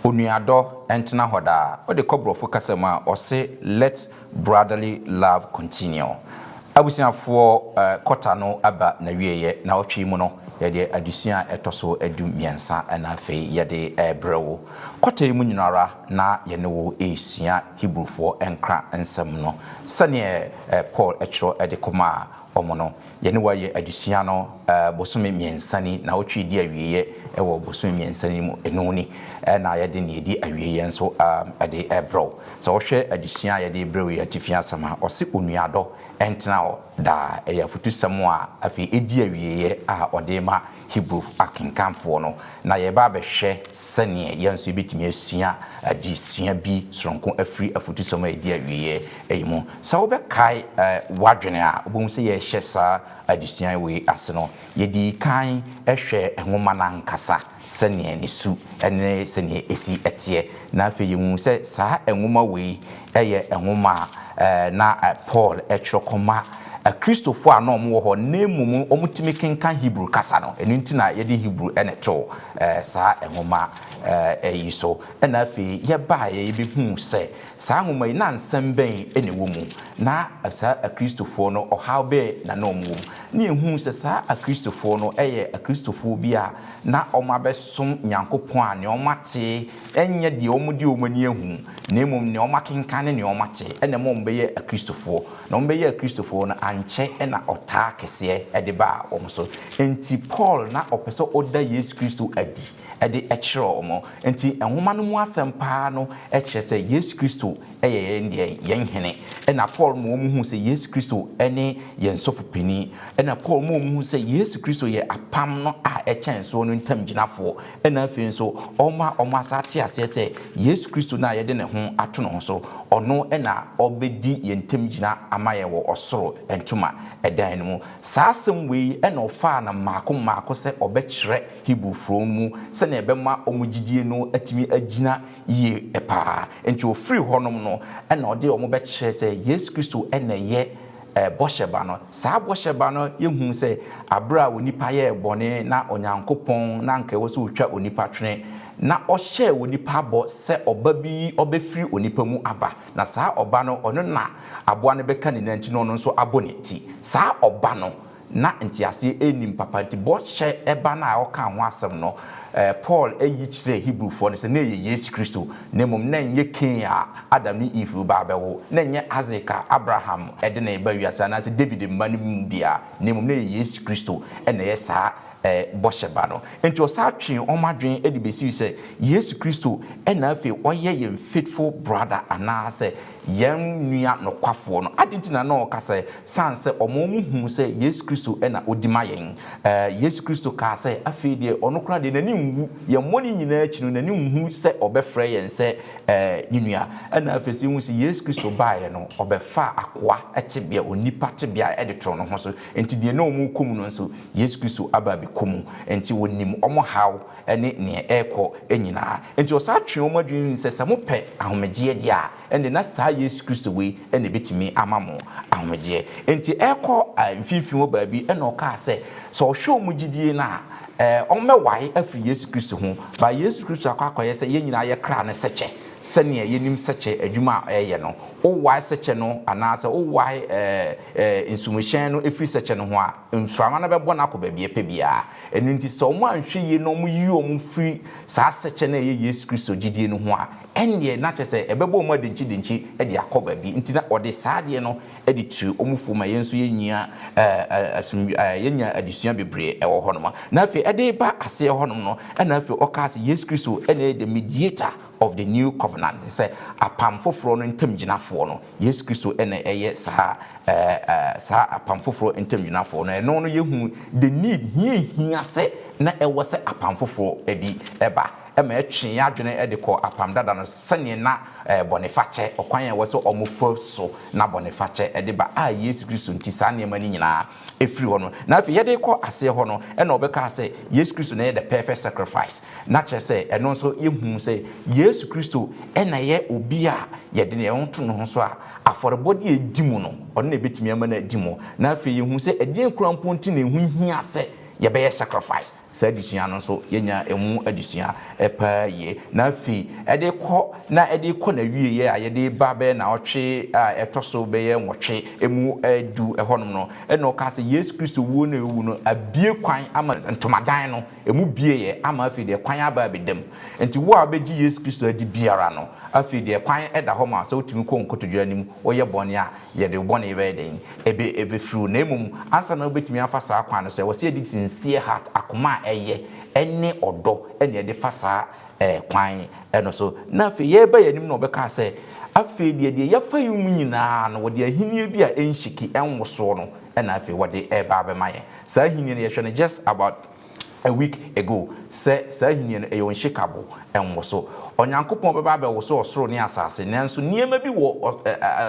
Onuadɔ ntena hɔ daa. Wode kɔ borɔfo kasa mu a, ɔse "Let brotherly love continue." Abusuafoɔ, quarter no aba n'awieeɛ na ɔtwe mu no, yɛde adesua a ɛtɔ so 13 ɛna afei yɛde ɛrebrɛ wo. Quarter yi mu nyinara na yɛne wo ɛresua Hebrewfoɔ nkra nsɛm no sɛneɛ Paul ɛtwerɛ ɛde kɔma a ɔmo no. Yɛne wayɛ adesua no bosome 3 ni na wotwe di awieeɛ ɛwɔ bosome 3 ni mu. Ɛno ni ɛna yɛde ne yɛdi awieeɛ nso ɛde ɛbrɛ wo. Sɛ wɔhwɛ adesua a yɛde brɛ wo yi atifi asɛm a ɔse "Onuadɔ ɛntena hɔ daa", ɛyɛ afotusɛm a afei ɛdi awieeɛ a ɔde ma Hebrew akenkanfoɔ no, na yɛba abɛhwɛ sɛneɛ yɛn nso yɛbɛtumi asua adesua bi soronko afiri afotusɛm a ɛdi awieeɛ ɛyi mu. Sɛ wobɛkae w'adwene a, wobɛhu sɛ yɛhyɛ saa adesua wei ase no, yɛdi kan hwɛ nwoma no ankasa, sɛneɛ ne su ne sɛneɛ ɛsi ɛteɛ, na afei yɛhu sɛ saa nwoma wei ɛyɛ nwoma a na Paul ɛtwerɛ kɔma Akristofoɔ a na wɔn wɔ hɔ, na mmom wɔtumi kenkan Hebrew kasa no. Ɛno nti na yɛde Hebrew ɛna ɛtoo saa nwoma ɛyi so. Ɛna afei yɛbaeɛ, yɛbɛhuu sɛ saa nwoma yi na nsɛm bɛn ɛna ɛwɔ mu, na saa Akristofoɔ no ɔhaw bɛn na wɔn wɔ mu, ne yɛhuu sɛ saa Akristofoɔ no ɛyɛ Akristofoɔ bi a na wɔn abɛsom Nyankopɔn a nea wɔn ate, ɛnyɛ deɛ wɔn de wɔn ani ahu, na mmom nea wɔn akenkan ne nea wɔn ate ɛna ɛma wɔn bɛyɛ Akristofoɔ. Na wɔn bɛyɛ Akristofoɔ no, ankyɛ ɛna ɔtaa kɛseɛ ɛde baa wɔn so. Nti Paul na ɔpɛ sɛ ɔda Yesu Kristo adi ɛde ɛkyerɛ wɔn. Nti nwoma no mu asɛm paa no ɛkyerɛ sɛ Yesu Kristo ɛyɛ yɛn deɛ yɛn hene. Ɛna Paul ma wɔn hu sɛ Yesu Kristo ɛne yɛn sɔfo panin. Ɛna Paul ma wɔn hu sɛ Yesu Kristo yɛ apam no a ɛkyɛn soɔ no ntam gyinafoɔ. Ɛna afei nso ɔma wɔn asa ate aseɛ sɛ Yesu Kristo no a yɛde ne ho ato ne ho so, ɔno ɛna ɔbɛdi yɛn ntam gyina ama yɛn wɔ ɔsoro ntoma ɛdan no mu. Saa asɛm wei ɛna ɔfaa no mmaako mmaako sɛ ɔbɛkyerɛ Hebrewfoɔ mu sɛnea ɛbɛma wɔn gyidie no atumi agyina yie paa. Nti ofiri hɔnom no, ɛna ɔde wɔn bɛkyerɛ sɛ Yesu Kristo ɛna ɛyɛ bɔhyɛ ba no. Saa bɔhyɛ ba no, yɛhu sɛ abere a onipa yɛɛ bɔne na Onyankopɔn na anka ɛwɔ sɛ otwa onipa twene, na ɔhyɛɛ onipa bɔ sɛ ɔba bi ɔbɛfiri onipa mu aba, na saa ɔba no, ɔno na aboa no bɛka ne nanti na ɔno nso abɔ ne ti. Saa ɔba no na nteaseɛ ɛnim papa. Nti bɔhyɛ ɛba no a ɔka ho asɛm no, Paul ayi kyerɛ Hebrewfoɔ no sɛ na ɛyɛ Yesu Kristo, na mmom na ɛnyɛ Cain a Adam ne Eve ba abɛwo, na ɛnyɛ Isaac a Abraham ɛde ne ba wiase, anaasɛ David mma no mu bia, na mmom na ɛyɛ Yesu Kristo ɛna ɛyɛ saa bɔhyɛ ba no. Nti ɔsaa twe ɔmo adwene de bɛsi sɛ Yesu Kristo ɛna afei ɔyɛ yɛn faithful brother anaasɛ yɛn nua nokwafoɔ no. Adi nti na ɔka sɛ san sɛ ɔmo hu sɛ Yesu Kristo ɛna ɔdi ma yɛn. Yesu Kristo kaa sɛ afei deɛ, ɔno koraa deɛ, n'ani nwu yɛn mmɔne nyinaa akyi no, n'ani nhu sɛ ɔbɛfrɛ yɛn sɛ ne nua. Ɛna afei sɛ ehu sɛ Yesu Kristo baeɛ no, ɔbɛfa akoa tebea, onipa tebea, ɛde to ne ho so. Nti deɛ na ɔmo kɔ mu no nso, Yesu Kristo aba abɛkɔ mu, nti wɔnim ɔmo haw ɛne nea ɛrekɔ nyinaa. Nti ɔsaa twe wɔn adwene sɛ mopɛ ahomegyeɛ deɛ a, ɛnde na saa Yesu Kristo wei ɛna ebɛtumi ama mo ahomegyeɛ. Nti ɛrekɔ mfimfini hɔ baabi, ɛna ɔkaa sɛ ɔhwɛ wɔn gyidie no a, wɔn bɛwae afiri Yesu Kristo ho ba. Yesu Kristo akɔyɛ sɛ yɛn nyinaa yɛ kra ne sɛkyɛ. Sɛnea yɛnim sɛkyɛ adwuma a ɛyɛ no, wowae sɛkyɛ no anaasɛ wowae ɛɛ ɛɛ nsumhyɛn no efiri sɛkyɛ no ho a, mframa no bɛbɔ no akɔ baabi ɛpɛ biara. Ɛno nti sɛ wɔn anhwɛ yie na wɔn yi wɔn firi saa sɛkyɛ no a ɛyɛ Yesu Kristo gyidie no ho a, ɛnneɛ na kyerɛ sɛ ɛbɛbɔ wɔn adinkyi ɛde akɔ baabi. Nti na ɔde saa adeɛ no ɛde tu wɔn fo ma yɛn nso yɛnyia ɛɛ ɛɛ asum ɛɛ yɛnya adesua bebree ɛwɔ hɔnom. Na afei ɛde ba aseɛ hɔnom no, ɛna afei ɔkaa sɛ Yesu Kristo ɛna ɛyɛ the mediator of the new covenant, sɛ apam foforɔ no ntam gyinafoɔ no. Yesu Kristo ɛna ɛyɛ saa ɛɛ ɛɛ saa apam foforɔ ntam gyinafoɔ no. Ɛno no, yɛhu the need hia hia sɛ na ɛwɔ sɛ apam foforɔ bi ɛba, ɛma ɛtwe yɛn adwene ɛde kɔ apam dada no, sɛneɛ na bɔnefakyɛ ɔkwan a ɛwɔ sɛ ɔmo fa so na bɔnefakyɛ ɛde ba a, Yesu Kristo nti saa nneɛma no nyinaa ɛfiri hɔ no. Na afei yɛde kɔ aseɛ hɔ no, ɛna ɔbɛka sɛ Yesu Kristo na yɛ the perfect sacrifice, na kyerɛ sɛ ɛno nso yɛhu sɛ Yesu Kristo ɛna yɛ obi a yɛde ne ho to ne ho so a, afɔrebɔde a ɛdi mu no, ɔno na ɛbɛtumi ama no adi mu. Na afei yɛhu sɛ ɛdeɛn kora mpo nti na ɛho hia sɛ yɛbɛyɛ sacrifice. Saa adesua no nso, yɛnya ɛmu adesua paa yie. Na afei, ɛde kɔ na ɛde rekɔ n'awieɛ a yɛde reba bɛyɛ naawɔtwe a ɛtɔ so bɛyɛ nwɔtwe mu du hɔnom no, ɛna ɔkaa sɛ Yesu Kristo wuo no a ɔwu no abue kwan ama ntomadan no, ɛmu bueɛ ama afei deɛ kwan aba abɛda mu. Nti wo a wobɛgye Yesu Kristo adi biara no, afei deɛ kwan da hɔ ma wo sɛ wotumi kɔ wo nkotodwe anim, woyɛ bɔne a, Yɛde wo bɔne bɛyɛ dɛn? Ebe, ebefiri wo. Na mmom, ansa na wobɛtumi afa saa kwan no so, ɛwɔ sɛ yɛde sincere heart, akoma a ɛyɛ, ɛne ɔdɔ na yɛde fa saa ɛɛ kwan no so. Na afei yɛreba yɛn anim na ɔbɛkaa sɛ, Afei deɛ, deɛ yɛafa yi mu nyinaa no, wɔde ahennie bi a ɛnhyiki, ɛnwosoɔ no na afei wɔde reba abɛma yɛn. Saa ahennie no, yɛhwɛ no just about a week ago sɛ saa ahenni no, ɛyɛ unshakable, ɛnwoso. Onyankopɔn bɛba abɛwoso ɔsoro ne asase, nanso nneɛma bi wɔ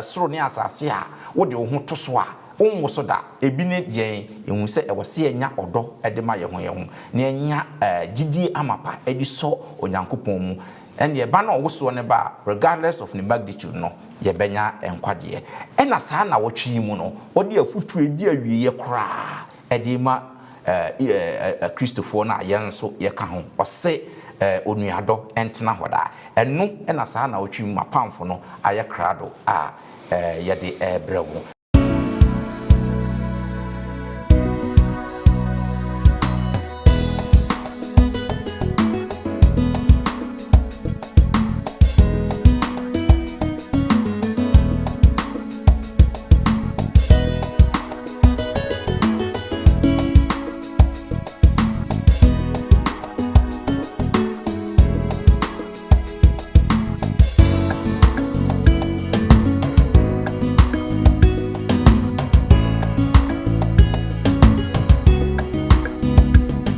soro ne asase a wode wo ho to so a, wonwoso da. Ebi ne deɛn? Yɛhu sɛ ɛwɔ sɛ yɛnya ɔdɔ de ma yɛn ho yɛn ho, na yɛnya gyidie amapa de sɔ Onyankopɔn mu. Ɛnneɛ ɛba na ɔwosoɔ no ba a, regardless of ne magnitude no, yɛbɛnya nkwagyeɛ. Ɛna saa nnawɔtwe yi mu no, wɔde afotuo a ɛdi awieeɛ koraa de rema Kristofoɔ no a yɛn nso yɛka ho. Ɔse onuadɔ ntena hɔ daa. Ɛno na saa nnawɔtwe mu m'apamfo no ayɛ krado a yɛde rebrɛ wo.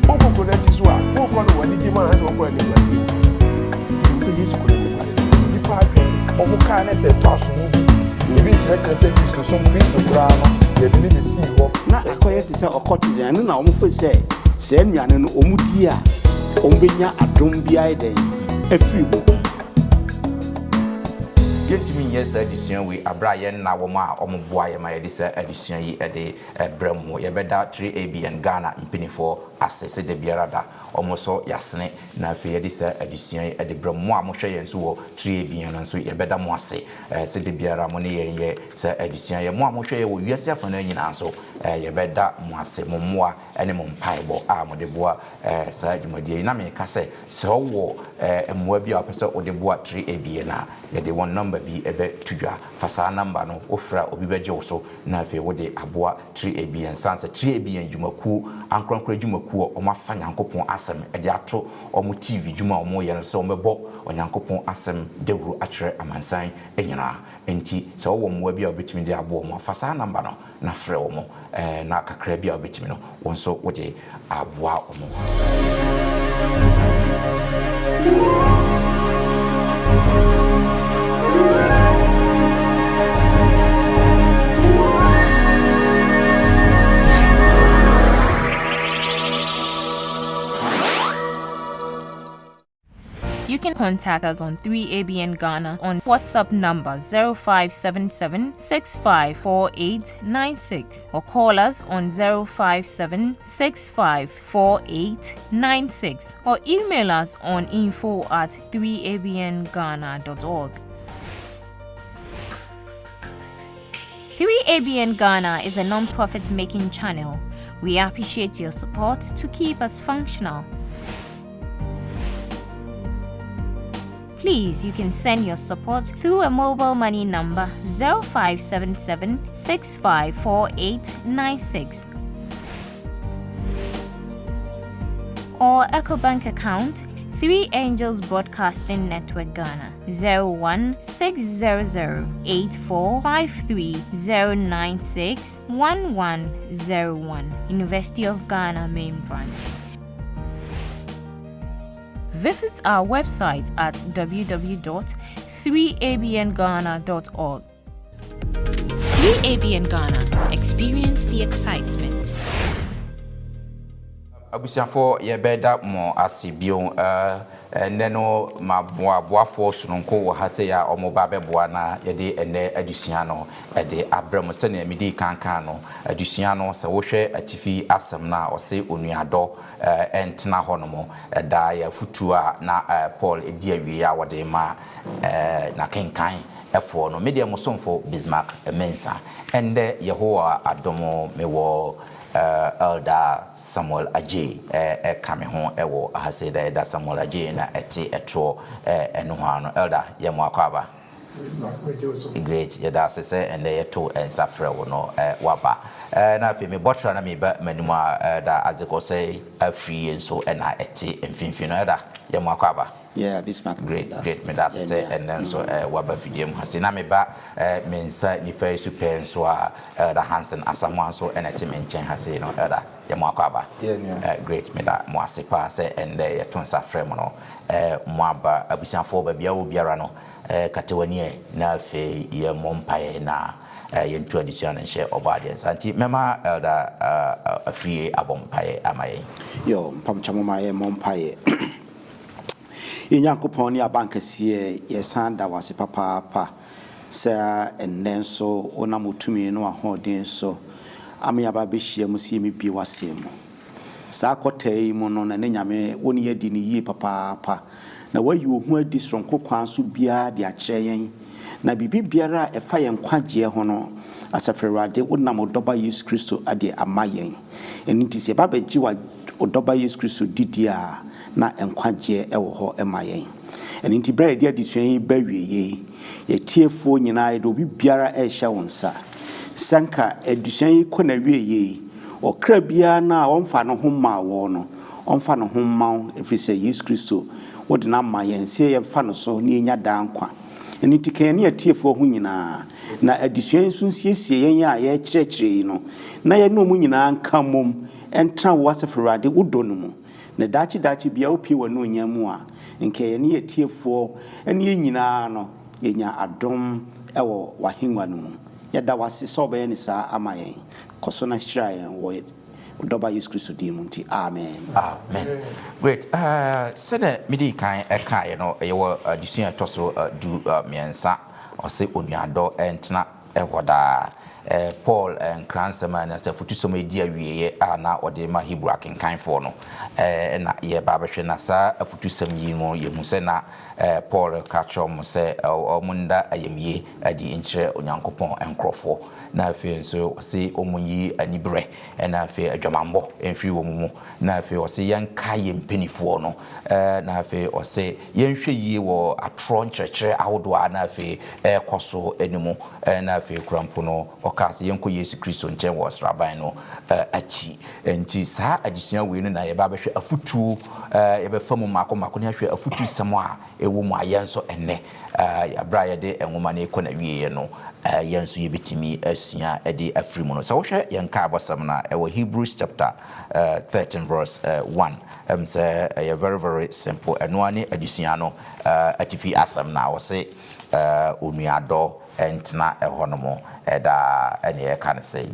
Wokɔ kuro no akyi so a, wokɔ no wɔ anigye mu anaasɛ wokɔ animguaseɛ mu? Yɛnim sɛ Yesu kɔ no animguaseɛ mu. Nnipa adwene, wɔn kaa ne sɛ ɛtɔ aso mu bi. Ebi kyerɛkyerɛ sɛ Kristosom, Kristo koraa no, yɛde no besii hɔ. Na akɔyɛ te sɛ occultism, ɛno na wɔfa sɛ saa nnuane no wɔdi a wɔbɛnya adom bi ayɛ dɛn afiri mu. Yɛntumi nyɛ saa adesua wei aberɛ a yɛnna wɔn a wɔboa yɛn ma yɛde saa adesua yi de brɛ mo. Yɛbɛda 3ABN Ghana mpinifoɔ ase sɛ da biara da wɔsɔ yɛasene na afei yɛde saa adesua yi de brɛ mo. Mo a mohwɛ yɛn nso wɔ 3ABN no nso yɛbɛda mo ase sɛ da biara mo ne yɛn yɛ saa adesua yi. Mo a mohwɛ yɛn wɔ wiase afanaa nyinaa nso yɛbɛda mo ase, mo mmoa ne mo mpaebɔ a mode boa saa dwumadie yi. Na meka sɛ, sɛ wowɔ mmoa bi a wopɛ sɛ wode boa 3ABN a, yɛde wɔn nɔmba bi bɛto dwa. Fa saa nɔmba no, wofrɛ a obi bɛgye wo so na afei wode aboa 3ABN. Sane sɛ 3ABN dwumakuo, ankorankoro adwumakuo a wɔafa Nyankopɔn asɛm de ato wɔn TV dwuma a wɔyɛ no sɛ wɔbɛbɔ Onyankopɔn asɛm dawuro akyerɛ amansan nyinaa. Enti sɛ wowɔ mmoa bi a wobɛtumi de aboa wɔn a, fa saa nɔmba no na frɛ wɔn, na kakra bi a wobɛtumi no, wo nso wode aboa wɔn. You can contact us on 3ABN Ghana on WhatsApp number 0577 654896 or call us on 057 654896 or email us on info at 3abnghana.org. 3ABN Ghana is a non-profit making channel. We appreciate your support to keep us functional. Please, you can send your support through a mobile money number 0577 654896 or EcoBank account 3 Angels Broadcasting Network Ghana 01600 8453096 1101 University of Ghana Main Branch. Visit our website at www.3abnghana.org. 3ABN Ghana. Experience the excitement. Abusuafoɔ, yɛbɛda mo ase bio. Ɛnnɛ no maboaboafoɔ sononko wɔ ha sei a wɔba abɛboa na yɛde ɛnnɛ adesua no de abrɛ mo. Sɛdeɛ medii kan kaa no, adesua no sɛ wohwɛ atifi asɛm no a ɔse onuadɔ ntena hɔ nom daa yɛ afotuo a na Paul di awieɛ a ɔde rema n'akenkan foɔ no. Medeɛ mo somfo Bismarck Mensah. Ɛnnɛ Yehowa adom mewɔ Elder Samuel Adjei ka me ho wɔ ha sei da. Elder Samuel Adjei na ɛte ɛtoɔ ɛnohoa no. Elder, yɛ mo akwaaba. Great, yɛda ase sɛ ɛnnɛ yɛto nsa frɛ wo no woaba. Na afei me bɔtra na meba m'anim a Elder Isaac Osei Afriyie nso na ɛte mfimfini no. Elder, yɛ mo akwaaba. Yeah, Bismarck. Great, great. Meda ase sɛ ɛnnɛ nso woaba fidua mu ha sei. Na meba me nsa nifa yi so pɛɛ nso a, Elder Hansen Asamoah nso na ɛte me nkyɛn ha sei no. Elder, yɛ mo akwaaba. Great, meda mo ase paa sɛ ɛnnɛ yɛto nsa frɛ mo no, moaba. Abusuafoɔ, baabi a wowɔ biara no, kata w'ani ɛ, na afei yɛmmɔ mpaeɛ na yɛnto adesua no nhyɛ Ɔbɔadeɛ nsa. Nti mɛma Elder Afriyie abɔ mpaeɛ ama yɛn. Yo, mpamokyɛ momma yɛmmɔ mpaeɛ. Yɛn Nyankopɔn ne Abankɛseɛ, yɛsan da wo ase papaapa sɛ ɛnnɛ nso wonam wo tumi ne w'ahoɔden so ama yɛaba abɛhyia mu sɛ yɛmmɛbue w'asɛm mu. Saa kɔtaa yi mu no, Nane Nyame, wo ne yɛn adi no yie papaapa, na woayi wo ho adi soronko kwan so biara de akyerɛ yɛn, na biribi biara a ɛfa yɛn nkwagyeɛ ho no, Asafo Awurade, wonam wo Dɔba Yesu Kristo de ama yɛn. Ɛno nti sɛ yɛba bɛgye wo Dɔba Yesu Kristo di deɛ a, na nkwagyeɛ wɔ hɔ ma yɛn. Ɛno nti berɛ a yɛde adesua yi reba awieeɛ yi, yɛn atiefoɔ nyinaa, yɛde obi biara rehyɛ wo nsa. Sɛ anka adesua yi kɔ n'awieeɛ yi, ɔkra biara no a ɔmfaa ne ho mmaa woɔ no, ɔmfa ne ho mma wo, ɛfiri sɛ Yesu Kristo, wode no ama yɛn sɛ yɛmfa no so na yɛnya daa nkwa. Ɛno nti ka yɛne atiefoɔ ho nyinaa, na adesua yi nso nsiesie yɛn a yɛrekyerɛkyerɛ yi no, na yɛne wɔn nyinaa nka mmom ntena wo Asafo Awurade wo dɔ no mu. Na daakye daakye biara wopue w'anuonyam mu a, nka yɛne yɛn atiefoɔ ne yɛn nyinaa no, yɛnya adom wɔ w'ahennwa no mu. Yɛda wo ase sɛ wobɛyɛ no saa ama yɛn. Kɔ so na hyira yɛn wɔ wo Dɔba Yesu Kristo din mu nti, amen. Amen. Great. Sɛdeɛ medii kan kaeɛ no, yɛwɔ adesua a ɛtɔ so du-mmiɛnsa. Ɔse onuadɔ ntena hɔ daa. Paul nkransɛm anaasɛ afotusɛm a ɛdi awieeɛ a na ɔde rema Hebri akenkanfoɔ no na yɛreba abɛhwɛ. Na saa afotusɛm yi mu yɛhu sɛ na Paul reka kyerɛ wɔn sɛ wɔnda ayamye adi nkyerɛ Onyankopɔn nkurɔfoɔ. Na afei nso ɔse wɔnyi aniberɛ na afei adwamammɔ mfiri wɔn mu. Na afei ɔse yɛnkae yɛn mpanimfoɔ no. Na afei ɔse yɛnhwɛ yie wɔ atorɔ nkyerɛkyerɛ ahodoɔ a na afei ɛrekɔ so no mu. Na afei koraa mpo no, ɔkaa sɛ yɛnkɔ Yesu Kristo nkyɛn wɔ sraban no akyi. Enti saa adesua wei no na yɛba abɛhwɛ afotuo, yɛbɛfa mu mmaako mmaako na yɛahwɛ afotusɛm a ɛwɔ mu a yɛn nso ɛnnɛ, berɛ a yɛde nwoma no rekɔ n'awieeɛ no, yɛn nso yɛbɛtumi asua de afiri mu no. Sɛ wohwɛ yɛn nkaebɔsɛm no a, ɛwɔ Hebrews chapter 13 verse 1. Ɛm sɛ ɛyɛ very very simple. Ɛno ara ne adesua no atifi asɛm no a wɔse onuadɔ ntena ɛhɔnom daa ɛne yɛka no sɛi.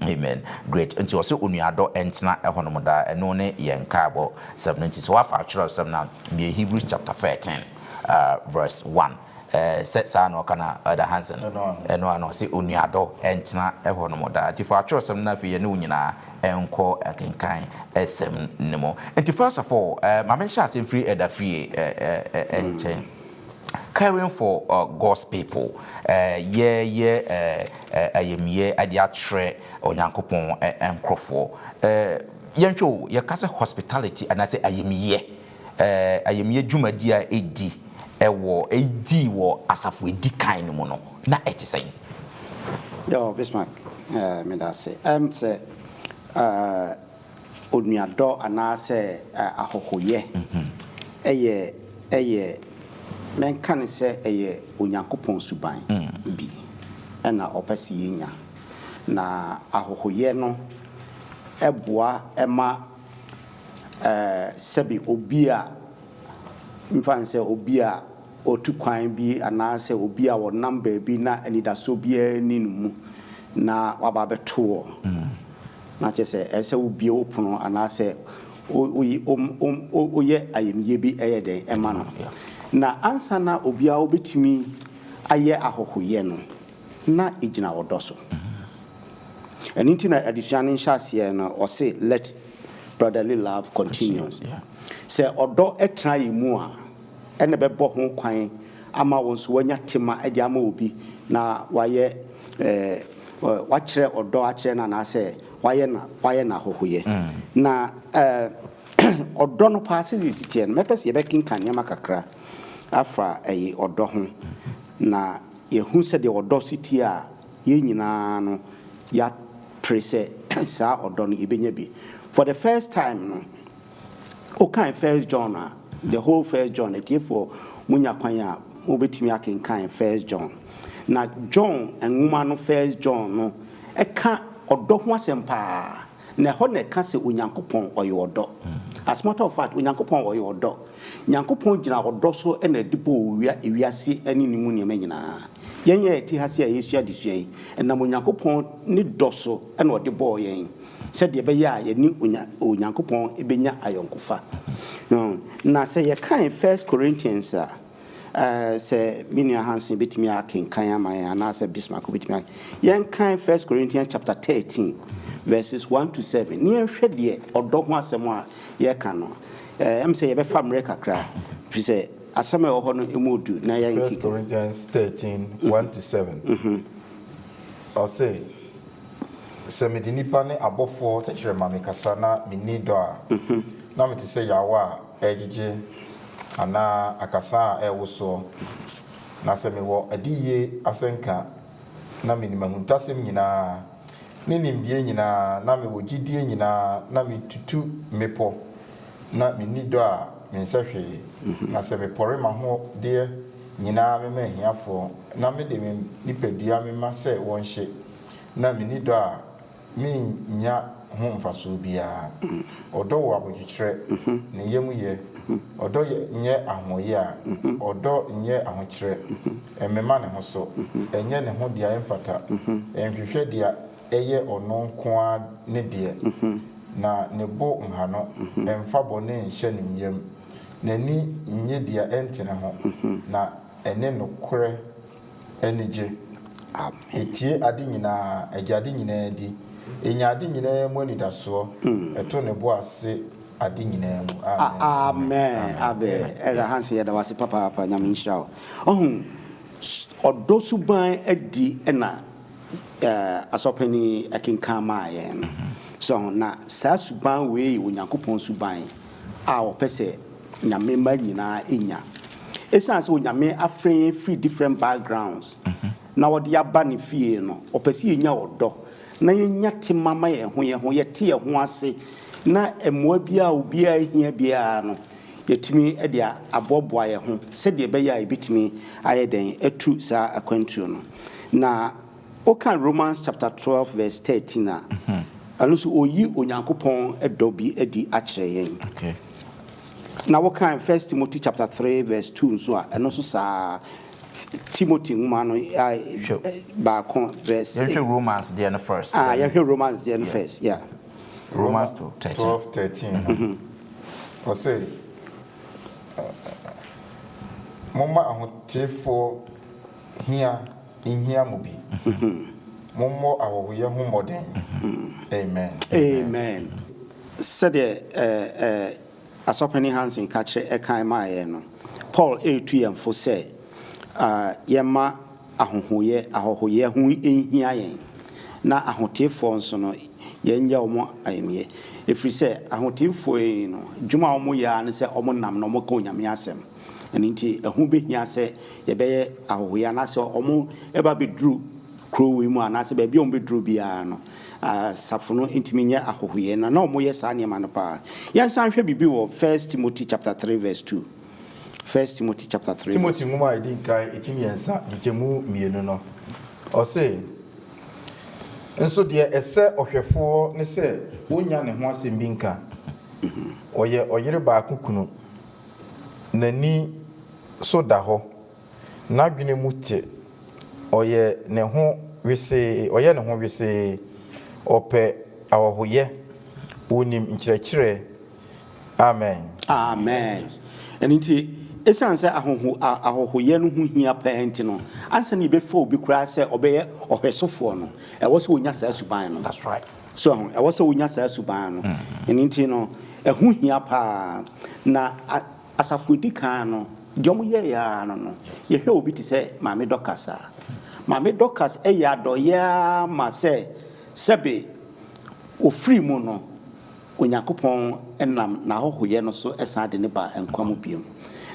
Amen. Great. Nti ɔse onuadɔ ntena ɛhɔnom daa. Ɛno ne yɛn nkaebɔ sɛm no. Nti sɛ woafa atwerɛsɛm no a, bue Hebrews chapter 13 verse 1. Sɛ saa na ɔka no a, Elder Hansen. Ɛno ara na ɔse onuadɔ ntena ɛhɔnom daa. Nti fa atwerɛsɛm no na afei yɛne wo nyinaa nkɔ akenkan sɛm no mu. Nti first of all, ma menhyɛ ase mfiri Elder Frie nkyɛn. Caring for God's people, yɛyɛ ayamyɛ de akyerɛ Onyankopɔn nkorɔfoɔ. Yɛnhwɛ o, yɛka sɛ hospitality anaasɛ ayamyɛ, ayamyɛ dwumadi a ɛdi wɔ, ɛdii wɔ asafo ɛdi kan no mu no, na ɛte sɛn? Yo, Bismarck, meda ase. Ɛm sɛ onuadɔ anaasɛ ahɔhoyɛ yɛ yɛ mɛnka no sɛ ɛyɛ Onyankopɔn suban bi na ɔpɛ sɛ yɛnya. Na ahɔhoyɛ no boa ma sɛbe obi a mfa no sɛ obi a ɔtu kwan bi anaasɛ obi a ɔnam baabi na anidasoɔ biara nni ne mu na waba abɛto wɔ. Na kyerɛ sɛ, ɛsɛ sɛ wobue wo pono anaasɛ Woyɛ ayamyie bi yɛ dɛn ma no. Na ansa na obiara wobɛtumi ayɛ ahɔhoyɛ no, na ɛgyina ɔdɔ so. Ɛno nti na adesua no nhyɛaseɛ no ɔse let brotherly love continue. Sɛ ɔdɔ tena yɛn mu a, ɛna ɛbɛbɔ ho kwan ama wo nso woanya tema de ama obi na wayɛ wakyerɛ ɔdɔ akyerɛ no anaasɛ wayɛ no wayɛ no ahɔhoyɛ. Na ɔdɔ no paa sɛdeɛ ɛsi teɛ no, mɛpɛ sɛ yɛbɛkenkan nneɛma kakra afa ɛyi ɔdɔ ho na yɛhu sɛdeɛ ɔdɔ si teɛ a yɛn nyinaa no yɛapere sɛ saa ɔdɔ no yɛbɛnya bi. For the first time no, Wokan First John a, the whole First John, atiefoɔ monya kwan a mobɛtumi akenkan First John. Na John nwoma no, First John no, ɛka ɔdɔ ho asɛm paa. Na ɛhɔ na ɛka sɛ Onyankopɔn ɔyɛ ɔdɔ. As a matter of fact, Onyankopɔn ɔyɛ ɔdɔ. Nyankopɔn gyina ɔdɔ so na ɛde bɔɔ owia, ewiase ne ne mu nneɛma nyinaa. Yɛn a yɛte ha se a yɛresua adesua yi, ɛnam Onyankopɔn ne dɔ so na ɔde bɔɔ yɛn. sɛdeɛ ɛbɛyɛ a yɛne Onya, Onyankopɔn bɛnya ayɔnkofa. Na sɛ yɛkan First Corinthians a, eh, sɛ me nua Hansen bɛtumi akenkan ama yɛn anaasɛ Bismarck bɛtumi a, yɛnkan First Corinthians chapter 13 verses 1 to 7 ne yɛnhwɛ deɛ ɔdɔ ho asɛm a yɛka no. Eh, ɛm sɛ yɛbɛfa mmerɛ kakra, ɛfiri sɛ asɛm a ɛwɔ hɔ no ɛmu odu na First yɛnkenkan. Corinthians 13, 1 to 7. Ɔse, Sɛ mede nnipa ne abɔfoɔ tɛkyerɛma mekasa na menni dɔ a, na mete sɛ yaawa a ɛregyegye anaa akasaa a ɛrewosoɔ. Na sɛ mewɔ adiyie asɛnka na menim ahuntasɛm nyinaa ne nimdeɛ nyinaa na mewɔ gyidie nyinaa na metutu mmepɔ na menni dɔ a, mensɛ hwee. Na sɛ mepɔre m'ahodeɛ nyinaa mema ahiafoɔ na mede me nipadua mema sɛ wɔnhye, na menni dɔ a, merennya ho mfasoɔ biara. Ɔdɔ wɔ abodwokyerɛ, ne yam yɛ, ɔdɔ nyɛ ahoɔyea, ɔdɔ nyɛ ahokyerɛ, ɛmmema ne ho so, ɛnyɛ ne ho deɛ ɛmfata, ɛnhwehwɛ deɛ ɛyɛ ɔno nko ara ne deɛ, na ne bo nha no, ɛmfa bɔne nhyɛ ne yam, n'ani nnye deɛ ɛntene ho, na ɛne nokorɛ anigye. Etie ade nyinaa, ɛgye ade nyinaa di, enya ade nyinaa mu anidasoɔ, ɛto ne bo ase ade nyinaa mu. Amen. Amen Amen Elder Hansen yɛda wo ase papaapa Nyame nhyira wo. Ɔhu ɔdɔ suban adi na Asɔrpanin kenkan maa yɛn no. So ho na saa suban wei yɛ Onyankopɔn suban a ɔpɛ sɛ Nyame mma nyinaa nya. Esiane sɛ Onyame afrɛ yɛn firi different backgrounds na ɔde aba ne fie no, ɔpɛ sɛ yɛnya ɔdɔ na yɛnya tema ma yɛn ho yɛn ho, yɛte yɛn ho ase na mmoa biara a obiara hia biara no, yɛatumi de aboaboa yɛn ho sɛdeɛ ɛbɛyɛ a yɛbɛtumi ayɛ dɛn atu saa akwantuo no. Na Woka Romans chapter 12 verse 13 a, ɛno nso oyi Onyankopɔn dɔ bi adi akyerɛ yɛn. Okay. Na woka First Timothy chapter 3 verse 2 nso a, ɛno nso saa Timothy nwoma no baako verse. Yɛhwɛ Romans deɛ no first. Ah, yɛhwɛ Romans deɛ no first, yeah. Romans 12 13 no. Ɔse, momma ahotefoɔ hia nhia mo bi. Mommɔ ahɔhoyɛ ho mmɔden. Amen. Amen. Sɛdeɛ ɛɛ Asɔpanin Hansen ka kyerɛ ɛkan maa yɛn no, Paul retu yɛn fo sɛ yɛmma ahohoyɛ ahɔhoyɛ ho nhia yɛn, na ahoteefoɔ nso no, yɛnyɛ wɔn ayamyɛ. Ɛfiri sɛ ahoteefoɔ yi no, dwuma a wɔyɛ ara ne sɛ wɔnam na wɔka Onyame asɛm. Ɛno nti, ɛho bɛhia sɛ yɛbɛyɛ ahɔhoyɛ anaasɛ wɔba bɛduru kuro wei mu anaasɛ baabi a wɔbɛduru biara no, asafo no ntumi nyɛ ahɔhoyɛ. Na na wɔyɛ saa nneɛma no paa. Yɛnsan hwɛ biribi wɔ First Timothy chapter 3 verse 2. First Timothy chapter 3. Timothy nwoma a ɛdi nkan eti mmiɛnsa nkyɛmu mmienu no, ɔse, Nso deɛ ɛsɛ ɔhwɛfoɔ ne sɛ ɔnnya ne ho asɛm bi nka. Ɔyɛ ɔyere baako kunu. N'ani so da hɔ, n'adwene mu te, ɔyɛ ne ho wesee, ɔyɛ ne ho wesee, ɔpɛ ahɔhoyɛ, ɔnim nkyerɛkyerɛ. Amen. Amen. Ɛno nti, ɛsiane sɛ ahɔho, ahɔhoyɛ no ho hia paa nti no, ansa na yɛbɛfa obi koraa sɛ ɔbɛyɛ ɔhwɛsofoɔ no, ɛwɔ sɛ ɔnya saa suban no. That's right. So ɛho, ɛwɔ sɛ ɔnya saa suban no. Ɛno nti no, ɛho hia paa. Na asafo edi kan no, deɛ wɔyɛeɛ ara no no, yɛhwɛ obi te sɛ Maame Dorcas a, Maame Dorcas yɛ adɔeɛ ara ma sɛ sɛbe ɔfiri mu no, Onyankopɔn nam n'ahɔhoyɛ no so san de no ba nkwa mu bio.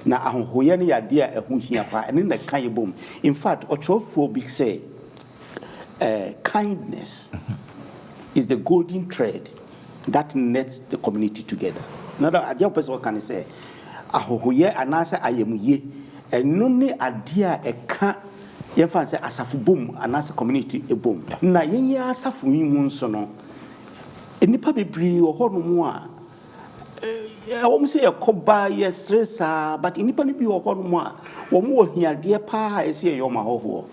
Na ahɔhoyɛ no yɛ adeɛ a ɛho hia paa, ɛno na ɛka yɛn bom. In fact, ɔtwerɛfoɔ bi sɛ, Kindness is the golden thread that knits the community together. In other adeɛ a ɔpɛ sɛ ɔka ne sɛ, ahɔhoyɛ anaasɛ ayamye, ɛno ne adeɛ a ɛka yɛmfa no sɛ asafo bom anaasɛ community bom. Na yɛn yɛn asafo yi mu nso no, Nnipa bebree wɔ hɔnom a, ɛwɔ mu sɛ yɛkɔ ba yɛsere saa, but nnipa no bi wɔ hɔnom a, wɔn wɔ hiadeɛ paa a ɛsɛ yɛyɛ wɔn ahɔhoɔ.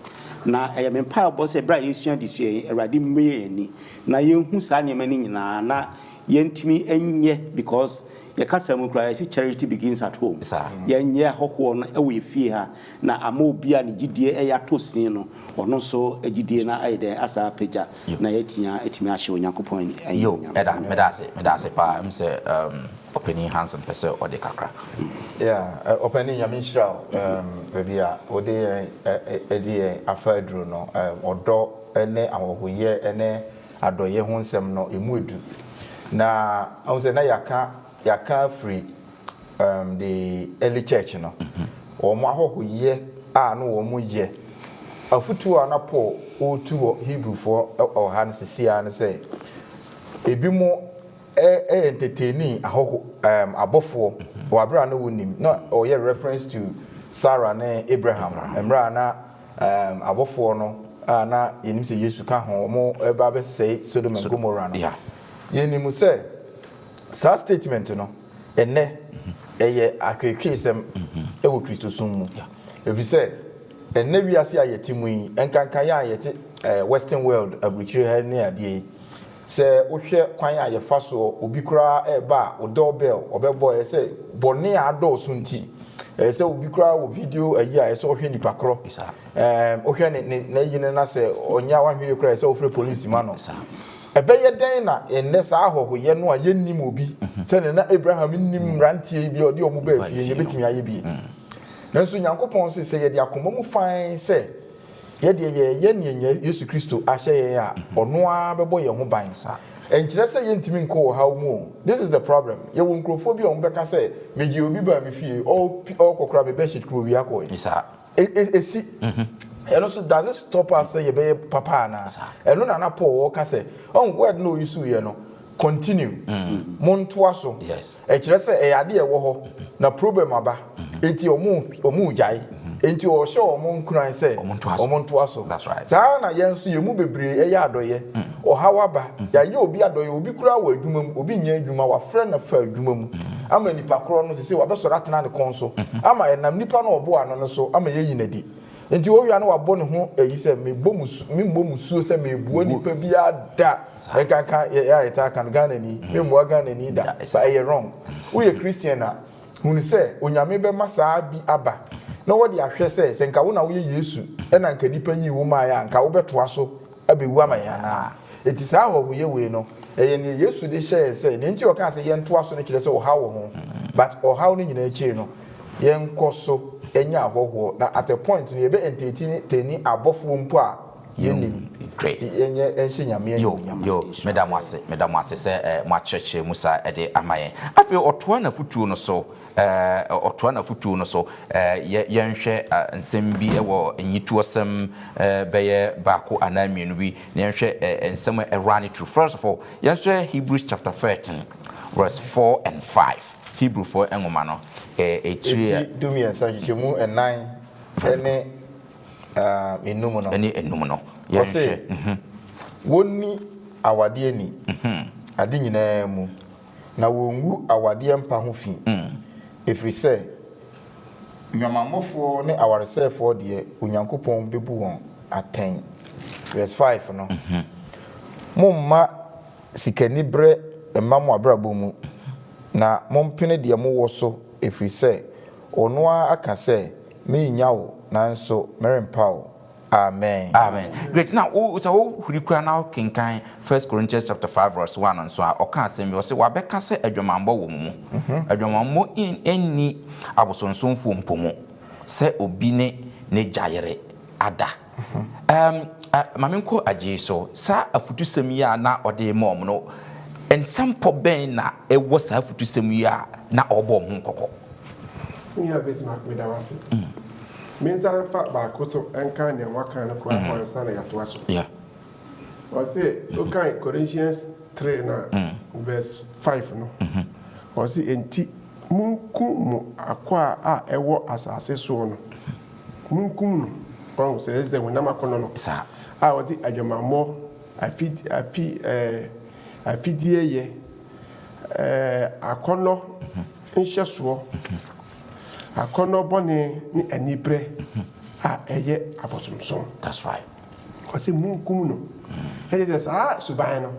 Na ɛyɛ me mpaebɔ sɛ berɛ a yɛresua adesua yi, Awurade mmue yɛn ani na yɛnhu saa nneɛma no nyinaa na yɛntumi nyɛ because yɛ kasa mu koraa yɛse charity begins at home. Yɛnyɛ ahɔhoɔ no wɔ yɛ fie ha na ama obi a ne gyidie yɛ atɔ sin no, ɔno nso gyidie no ayɛ dɛn asa apagya na yɛatia atumi ahyɛ Onyankopɔn Yo, animuonyam. ɛda, meda ase, meda ase paa. Ɛm sɛ um, Ɔpanin Hansen pɛ sɛ ɔde kakra. Yeah, Ɔpanin Nyame nhyira wo um, baabi a wode yɛn ɛde yɛn afa aduro no, um, ɔdɔ ne ahɔhoyɛ ne adɔyɛ ho nsɛm no ɛmu edu. Na ahu sɛ na yɛaka yɛaka afiri um, the early church no, wɔn ahɔhoyɛ a na wɔn yɛ. Afutuo a na Paul ɔretu wɔ Hebrewfoɔ wɔ ha no sisi ara ne sɛ, ebi mo ɛ entertaini ahɔho um, abɔfoɔ wɔ abere a na wɔnim na ɔyɛ reference to Sarah ne Abraham mmerɛ a na um, abɔfoɔ no a na yɛnim sɛ Yesu ka ho wɔn ɛba abɛsɛe Sodom and Gomorrah no. Yɛnim sɛ saa statement no ɛnɛ ɛyɛ atweetweesɛm ɛwɔ Kristosom mu, ɛfiri sɛ ɛnɛ wiase a yɛte mu yi, nkanka yɛn a yɛte western world aburukyire ha ne adeɛ yi, sɛ wohwɛ kwan a yɛfa soɔ, obi koraa ɛreba a, wo doorbell ɔbɛbɔ, ɛyɛ sɛ bɔne a adɔɔso nti, ɛyɛ sɛ obi koraa wɔ video ayi a ɛyɛ sɛ ɔhwɛ nipa korɔ, wohwɛ ne ne n'ayi no na sɛ ɔnyɛ a wahwɛ yie koraa, ɛyɛ sɛ wofrɛ polisi ma no. Ɛbɛyɛ dɛn na ɛnnɛ saa ahɔhoyɛ no a yennim obi, sɛnea na Abraham nnim mmeranteɛ yi bi a ɔde wɔn baa fie, yebetumi ayɛ bi? Nanso Onyankopɔn se sɛ yɛde akoma mu fann sɛ yɛdeɛ yɛreyɛ nea Yesu Kristo ahyɛ yɛn a, ɔno ara bɛbɔ yɛn ho ban. Ɛnkyerɛ sɛ yɛntumi nkɔ ɔhaw mu o. This is the problem. Yɛwɔ nkurɔfoɔ bi a wɔbɛka sɛ, Megyee obi baa me fie, ɔrekɔ koraa me bedsheet koraa owia kɔe. Esi. Ɛno nso, does it stop us sɛ yɛbɛyɛ papa anaa? Ɛno na na Paul ɔka sɛ, ɔn word na ɔyi yɛ no, continue, montoa so. Ɛkyerɛ sɛ ɛyɛ ade a ɛwɔ hɔ na problem aba, enti ɔmo gyae. Enti ɔhyɛ ɔmo nkuran sɛ ɔmo ntoa so. Saa na yɛn nso yɛn mu bebree ɛyɛ adɔyɛ. Ɔhaw aba, yɛayɛ obi adɔyɛ, obi koraa wɔ adwuma mu, obi nyɛ adwuma, wafrɛ no fa adwuma mu ama nipa korɔ no sɛ wabɛsɔre atena ne kɔn so ama ɛnam nipa no ɔboa no no so ama yɛyi n'adi. Nti owia no wabɔ ne ho ayi sɛ mebɔ musu memmɔ musuo sɛ mebua nipa biara da, nkanka yɛ a yɛtaa ka no Ghanani, memmua Ghanani da, but ɛyɛ wrong. Woyɛ Christian a, hunu sɛ Onyame bɛma saa bi aba na wɔde ahwɛ sɛ sɛ nka wo na woyɛ Yesu ɛna nka nipa yii wo maeɛ a nka wobɛtoa so abɛwu ama yɛn anaa. Enti saa ahɔhoyɛ wei no ɛyɛ nea Yesu de hyɛ yɛn sɛ, nea nti ɔkaa sɛ yɛntoa so no kyerɛ sɛ ɔhaw wɔ ho, but ɔhaw no nyinaa akyiri no yɛnkɔ so nyɛ ahɔhoɔ, na at a point no yɛbɛ entertaini abɔfoɔ mpo a yɛnnim. Nti yɛnyɛ nhyɛ Nyame Yo, animuonyam. yo, meda mo ase, meda mo ase sɛ eh, moakyerɛkyerɛ mu saa de ama yɛn. Afei ɔtoa n'afotuo no so, eh, ɔtoa n'afotuo no so, eh, yɛ, yɛnhwɛ eh, nsɛm bi wɔ nyitoɔsɛm eh, bɛyɛ baako anaa mmienu bi, na yɛnhwɛ eh, nsɛm a ɛwura ne true. First of all, yɛnhwɛ Hebrews chapter 13, verse 4 and 5. Hebrewfoɔ nwoma no, eh, etiri Eti 13 nkyekyɛmu ɛnan ne enum no. Ne enum no. Ɔse, Yɛnhwɛ. Wɔnni awadeɛ ni ade nyinaa mu, na wɔngu awadeɛ mpa ho fi, ɛfiri sɛ nnwamammɔfoɔ ne awaresɛefoɔ deɛ, Onyankopɔn bɛbu wɔn atɛn. Verse 5 no, Momma sikaniberɛ mma mo abrabɔ mu. Na mompene deɛ mowɔ so, ɛfiri sɛ ɔno ara aka sɛ, 'Merennya wo, nanso merempa wo. Amen. Amen. Great. Na wo sɛ wo huri kura na kenkan First Corinthians chapter 5 verse 1 nso a, ɔka asɛm bi, ɔse wabɛka sɛ adwamammɔ wɔ mo mu. Adwamammɔ nni abosonsomfoɔ mpo mu sɛ obi ne n'agya yere ada. Um, ma menkɔ agyei so. Saa afutusɛm yi a na ɔde rema wɔn no, nsɛmpɔ bɛn na ɛwɔ saa afutusɛm yi a na ɔrebɔ wɔn ho kɔkɔ? Me nua Bismarck, meda wo ase. Mensan mfa baako so nka nea woaka no koraa ho ansa na yɛatoa so. Ɔse, wokan Corinthians 3 no a, verse 5 no, ɔse, Enti munkum mo akwaa a ɛwɔ asase soɔ no. Munkum no, wahu, sɛ ɛsɛ honam akɔnnɔ no, a ɔde adwamammɔ, afi, afi, ɛɛ, afidieyɛ, ɛɛ, akɔnnɔ nhyɛsoɔ, akɔnnɔ bɔne ne aniberɛ a ɛyɛ abosomsom. That's right. Ɔse munkum no. Ɛkyerɛ sɛ saa suban no,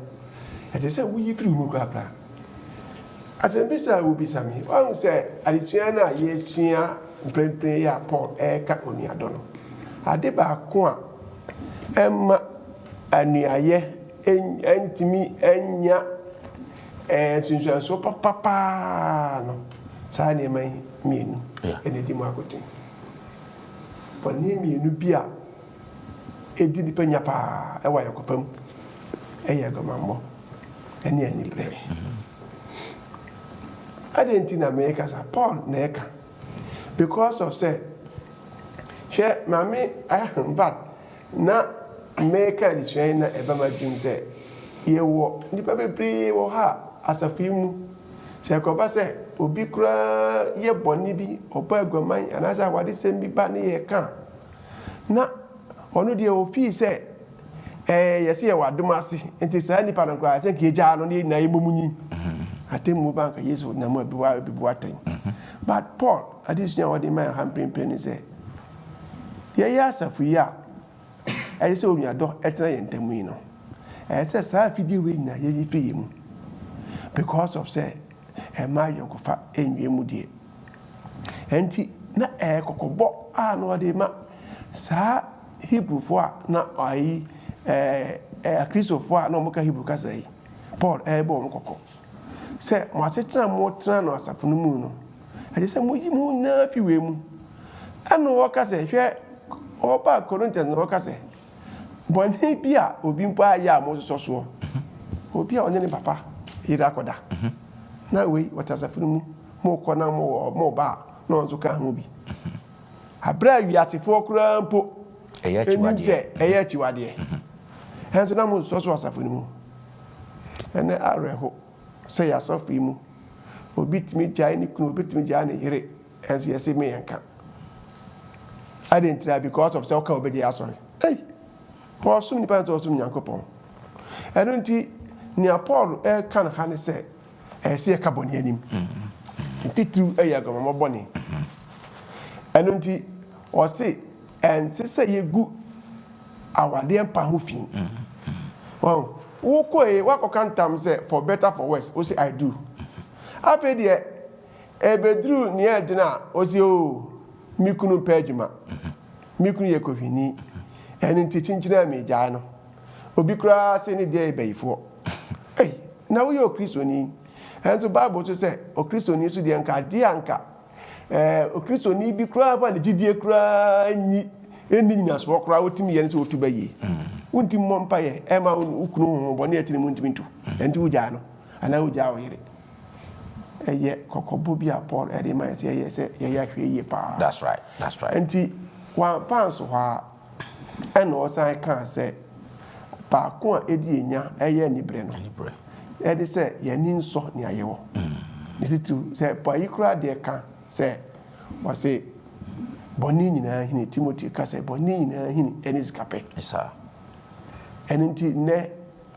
ɛte sɛ woyi firi wo mu korakora. Asɛmmisa a wobisa me, woahu sɛ adesua no a yɛresua mprempren yi a Paul reka onuadɔ no, ade baako a ɛmma anuayɛ ntumi nnya nsunsuansoɔ papa paa no, saa nneɛma yi mmienu na ɛdi mu akoten. Bɔne mmienu bi a ɛdi nnipa nya paa wɔ ayɔnkofa mu yɛ aguamammɔ ne anibere. Adɛn nti na meka saa? Paul na ɛka. Because of sɛ, hwɛ maame in fact na meka adesua yi na ɛba m'adwenem sɛ yɛwɔ nnipa bebree wɔ ha a asafo yi mu sɛ ɛkɔba sɛ obi koraa yɛ bɔne bi, ɔbɔ aguaman anaasɛ awaresɛm bi ba ne yɛka a, na ɔno deɛ ofii sɛ ɛɛ yɛsɛ yɛwɔ adom ase nti saa nipa no koraa sɛ nka yɛgyaa no ne yɛn nyinaa yɛmmɔ mu nyi atemmuo ba nka Yesu nam abiwa abibu atɛn. But Paul adesua a ɔde ma yɛn ha mprempren ne sɛ yɛyɛ asafo yi a ɛyɛ sɛ onuadɔ ɛtena yɛn ntam yi no, ɛyɛ sɛ saa afidie wei nyinaa yɛyi firi yɛn mu because of sɛ ɛmma ayɔnkofa nwie mu deɛ. Ɛnti na ɛyɛ kɔkɔbɔ a na ɔde ma saa Hebrewfoɔ a na ayi ɛɛ Akristofoɔ a na wɔka Hebrew kasa yi. Paul ɛrebɔ wɔn kɔkɔ sɛ mo asetena a motena no asafo no mu no, ɛsɛ sɛ moyi mo nyinaa fi wei mu. Ɛna ɔka sɛ, hwɛ, ɔba Corinthians na ɔka sɛ, Bɔne bi a obi mpo ayɛ a mososɔ soɔ, obi a ɔne ne papa yere akɔda, na wei wɔte asafo no mu, mokɔ na moba a, na ɔno nso ka ho bi. Aberɛ a wiasefoɔ koraa mpo nim sɛ ɛyɛ akyiwadeɛ, ɛnso na mososɔ so asafo no mu. Ɛnɛ awerɛho sɛ yɛ asafo yi mu, obi tumi gyae ne kunu, obi tumi gyae ne yere, Ɛnso yɛse me yɛnka. Adɛn ntira? Because of sɛ woka wobɛgye asɔre. Ei! Ɔsom nipa sɛ ɔsom Nyankopɔn. Ɛno nti, nea Paul ɛreka no ha ne sɛ, ɛyɛ sɛ yɛka bɔne anim. Titiriw ɛyɛ aguamammɔ bɔne. Ɛno nti, ɔse ɛnse sɛ yɛgu awadeɛ mpa ho fi. Wɔn, wokɔe, woakɔka ntam sɛ for better for worse, wose I do. Afei deɛ, Ebeduru nea ɛden a, ose, Oo, me kunu mpɛ adwuma. Me kunu yɛ kohwini. Ɛno nti kyinkyin a megyae no. Obi koraa se ne deɛ yɛ bayifoɔ. Ei, na woyɛ Okristoni. Ɛnso Bible nso sɛ Okristoni nso deɛ nka adeɛ a nka ɛɛ Okristoni bi koraa fa ne gyidie koraa nyi ɛnni nyinasoɔ koraa wotumi yɛ ne sɛ wotu bayie. Wontumi mmɔ mpaeɛ ɛma wo kunu honhom bɔne a ɛte ne mu ntumi ntu. Ɛnti wogyaa no anaa wogyaa wo yere. Ɛyɛ kɔkɔbɔ bi a Paul de ma yɛn sɛ yɛyɛ sɛ yɛyɛ ahwɛyie paa. That's right. That's right. Nti wamfa anso hɔ ara ɛna ɔsan kaa sɛ baako a ɛdi yɛn nya ɛyɛ anibrɛ no. Anibrɛ. Ɛde sɛ yɛn ani nsɔ nea yɛwɔ. Ne titiriw sɛ payi koraa deɛ ka sɛ ɔse bɔne nyinaa hini Timothy ka sɛ bɔne nyinaa hini ɛne sikapɛ. Saa. Ɛno nti nnɛ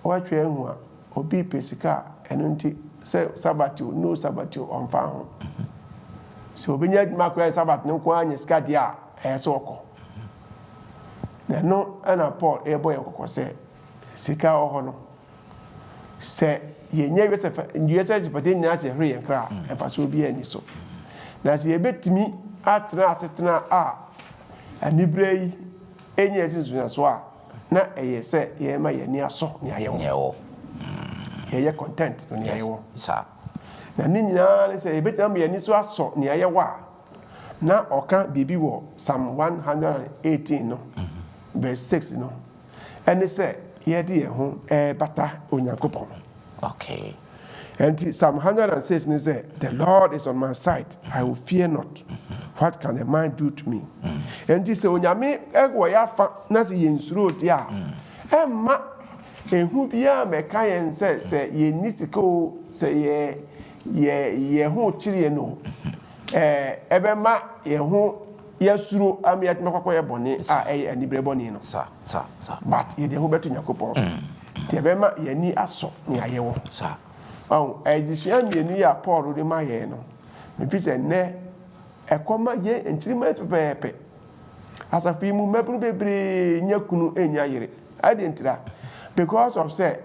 woatwe ahu a Obi pɛ sika a, ɛno nti sɛ Sabbath o, no Sabbath o, ɔmfa ho. Sɛ obenya adwuma koraa Sabbath no nko ara nya sika deɛ a, ɛyɛ sɛ ɔkɔ. Na ɛno na Paul rebɔ yɛn kɔkɔ sɛ sika wɔ hɔ no, Sɛ yɛnya wiase fa wiase agyapadeɛ nyinaa sɛ yɛhwere yɛn kra a, mfasoɔ biara nni so. Na sɛ yɛbɛtumi atena asetena a aniberɛ yi nyɛ nsunsuansoɔ a, na ɛyɛ sɛ yɛma yɛn ani asɔ nea yɛwɔ. Nea ɛwɔ. Yɛyɛ content wɔ nea yɛwɔ. Saa. Na ne nyinaa ne sɛ yɛbɛtumi ama yɛn ani so asɔ nea yɛwɔ a, na ɔka biribi wɔ Psalm 118 no verse 6 no, ɛne sɛ yɛde yɛn ho ɛrebata Onyankopɔn. Okay. Ɛnti Psalm 106 ne sɛ, The Lord is on my side, I will fear not. What can a man do to me? Ɛnti sɛ Onyame wɔ yɛ afa na sɛ yɛnsuro deɛ a, ɛmma ehu biara mmɛka yɛn sɛ sɛ yɛnni sika o, sɛ yɛ yɛ yɛn ho kyere yɛn o, ɛɛ ɛbɛma yɛn ho yɛasuro ama yɛatumi akɔkɔyɛ bɔne a ɛyɛ anibere bɔne no. Sa sa sa. But yɛde yɛn ho bɛto Nyankopɔn so. Nti ɛbɛma yɛn ani asɔ nea yɛwɔ. Sa. Wahu, adesua mmienu yi a Paul de ma yɛn no, mefi sɛ nnɛ ɛkɔma yɛn nkyirimma yi pɛpɛɛpɛ. Asafo yi mu mmabunu bebree nya kunu nnya yere. Adɛn ntira? Because of sɛ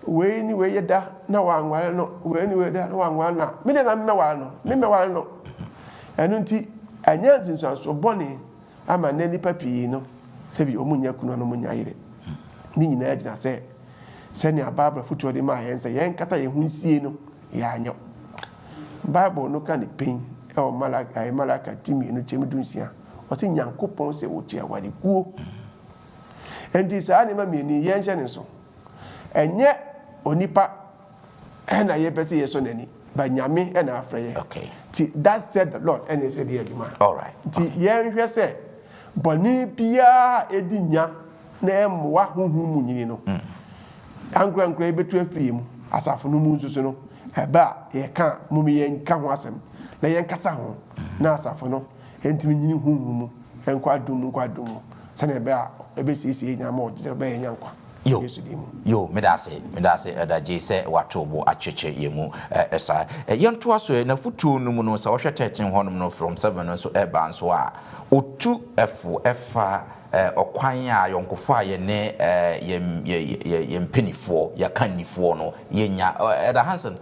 wei ne wei yɛ da na wanware no, wei ne wei da na wanware no a, me deɛ na memmɛware no, memmɛware no. Ɛno nti, ɛnyɛ nsunsuansoɔ bɔne ama nnɛ nnipa pii no sɛbi wɔn nnya kunu anaa wɔn nnya yere. Ne nyinaa gyina sɛ sɛnea Bible afotuo de maa yɛn sɛ yɛnkata yɛn ho nsie no, yɛanyɛ. Bible no ka ne pɛn wɔ Malaki, Malaki ti mmienu kyɛm 16. Ɔse Nyankopɔn sɛ ɔkyi awarekuo. Enti saa nneɛma mmienu yi yɛnhyɛ ne nso. Ɛnyɛ onipa na yɛpɛ sɛ yɛsɔ n'ani, but Nyame na afrɛ yɛn. Okay. Nti that said the Lord ɛna ɛsɛ de yɛ adwuma. All right. Nti yɛnhwɛ sɛ bɔne biara a ɛdi nya na ɛmmoa honhom mu nyini no, ankorankora yɛbɛtu afiri yɛn mu. Asafo no mu nso so no, ɛbɛ a yɛka a, mom yɛnka ho asɛm na yɛnkasa ho na asafo no ntumi nyini honhom mu nkɔ adom mu nkɔ adom mu sɛnea ɛbɛyɛ a ɛbɛsiesie yɛn nyinaa ma ɔgye bɛyɛ yɛn nkwa. Yo, Yesu din mu. yo, meda ase, meda ase Elder Jay sɛ wato wo bo akyerɛkyerɛ yɛn mu ɛ, saa. Ɛ, yɛntoa so ɛ, n'afotuo no mu no, sɛ wohwɛ 13 hɔnom no from 7 no nso ɛba nso a, ɔtu fo fa ɛ, ɔkwan a ayɔnkofa a yɛne ɛ, yɛn, yɛ, yɛ, yɛn mpanimfoɔ, yɛn akannifoɔ no yɛnya. Ɛ, Elder Hansen,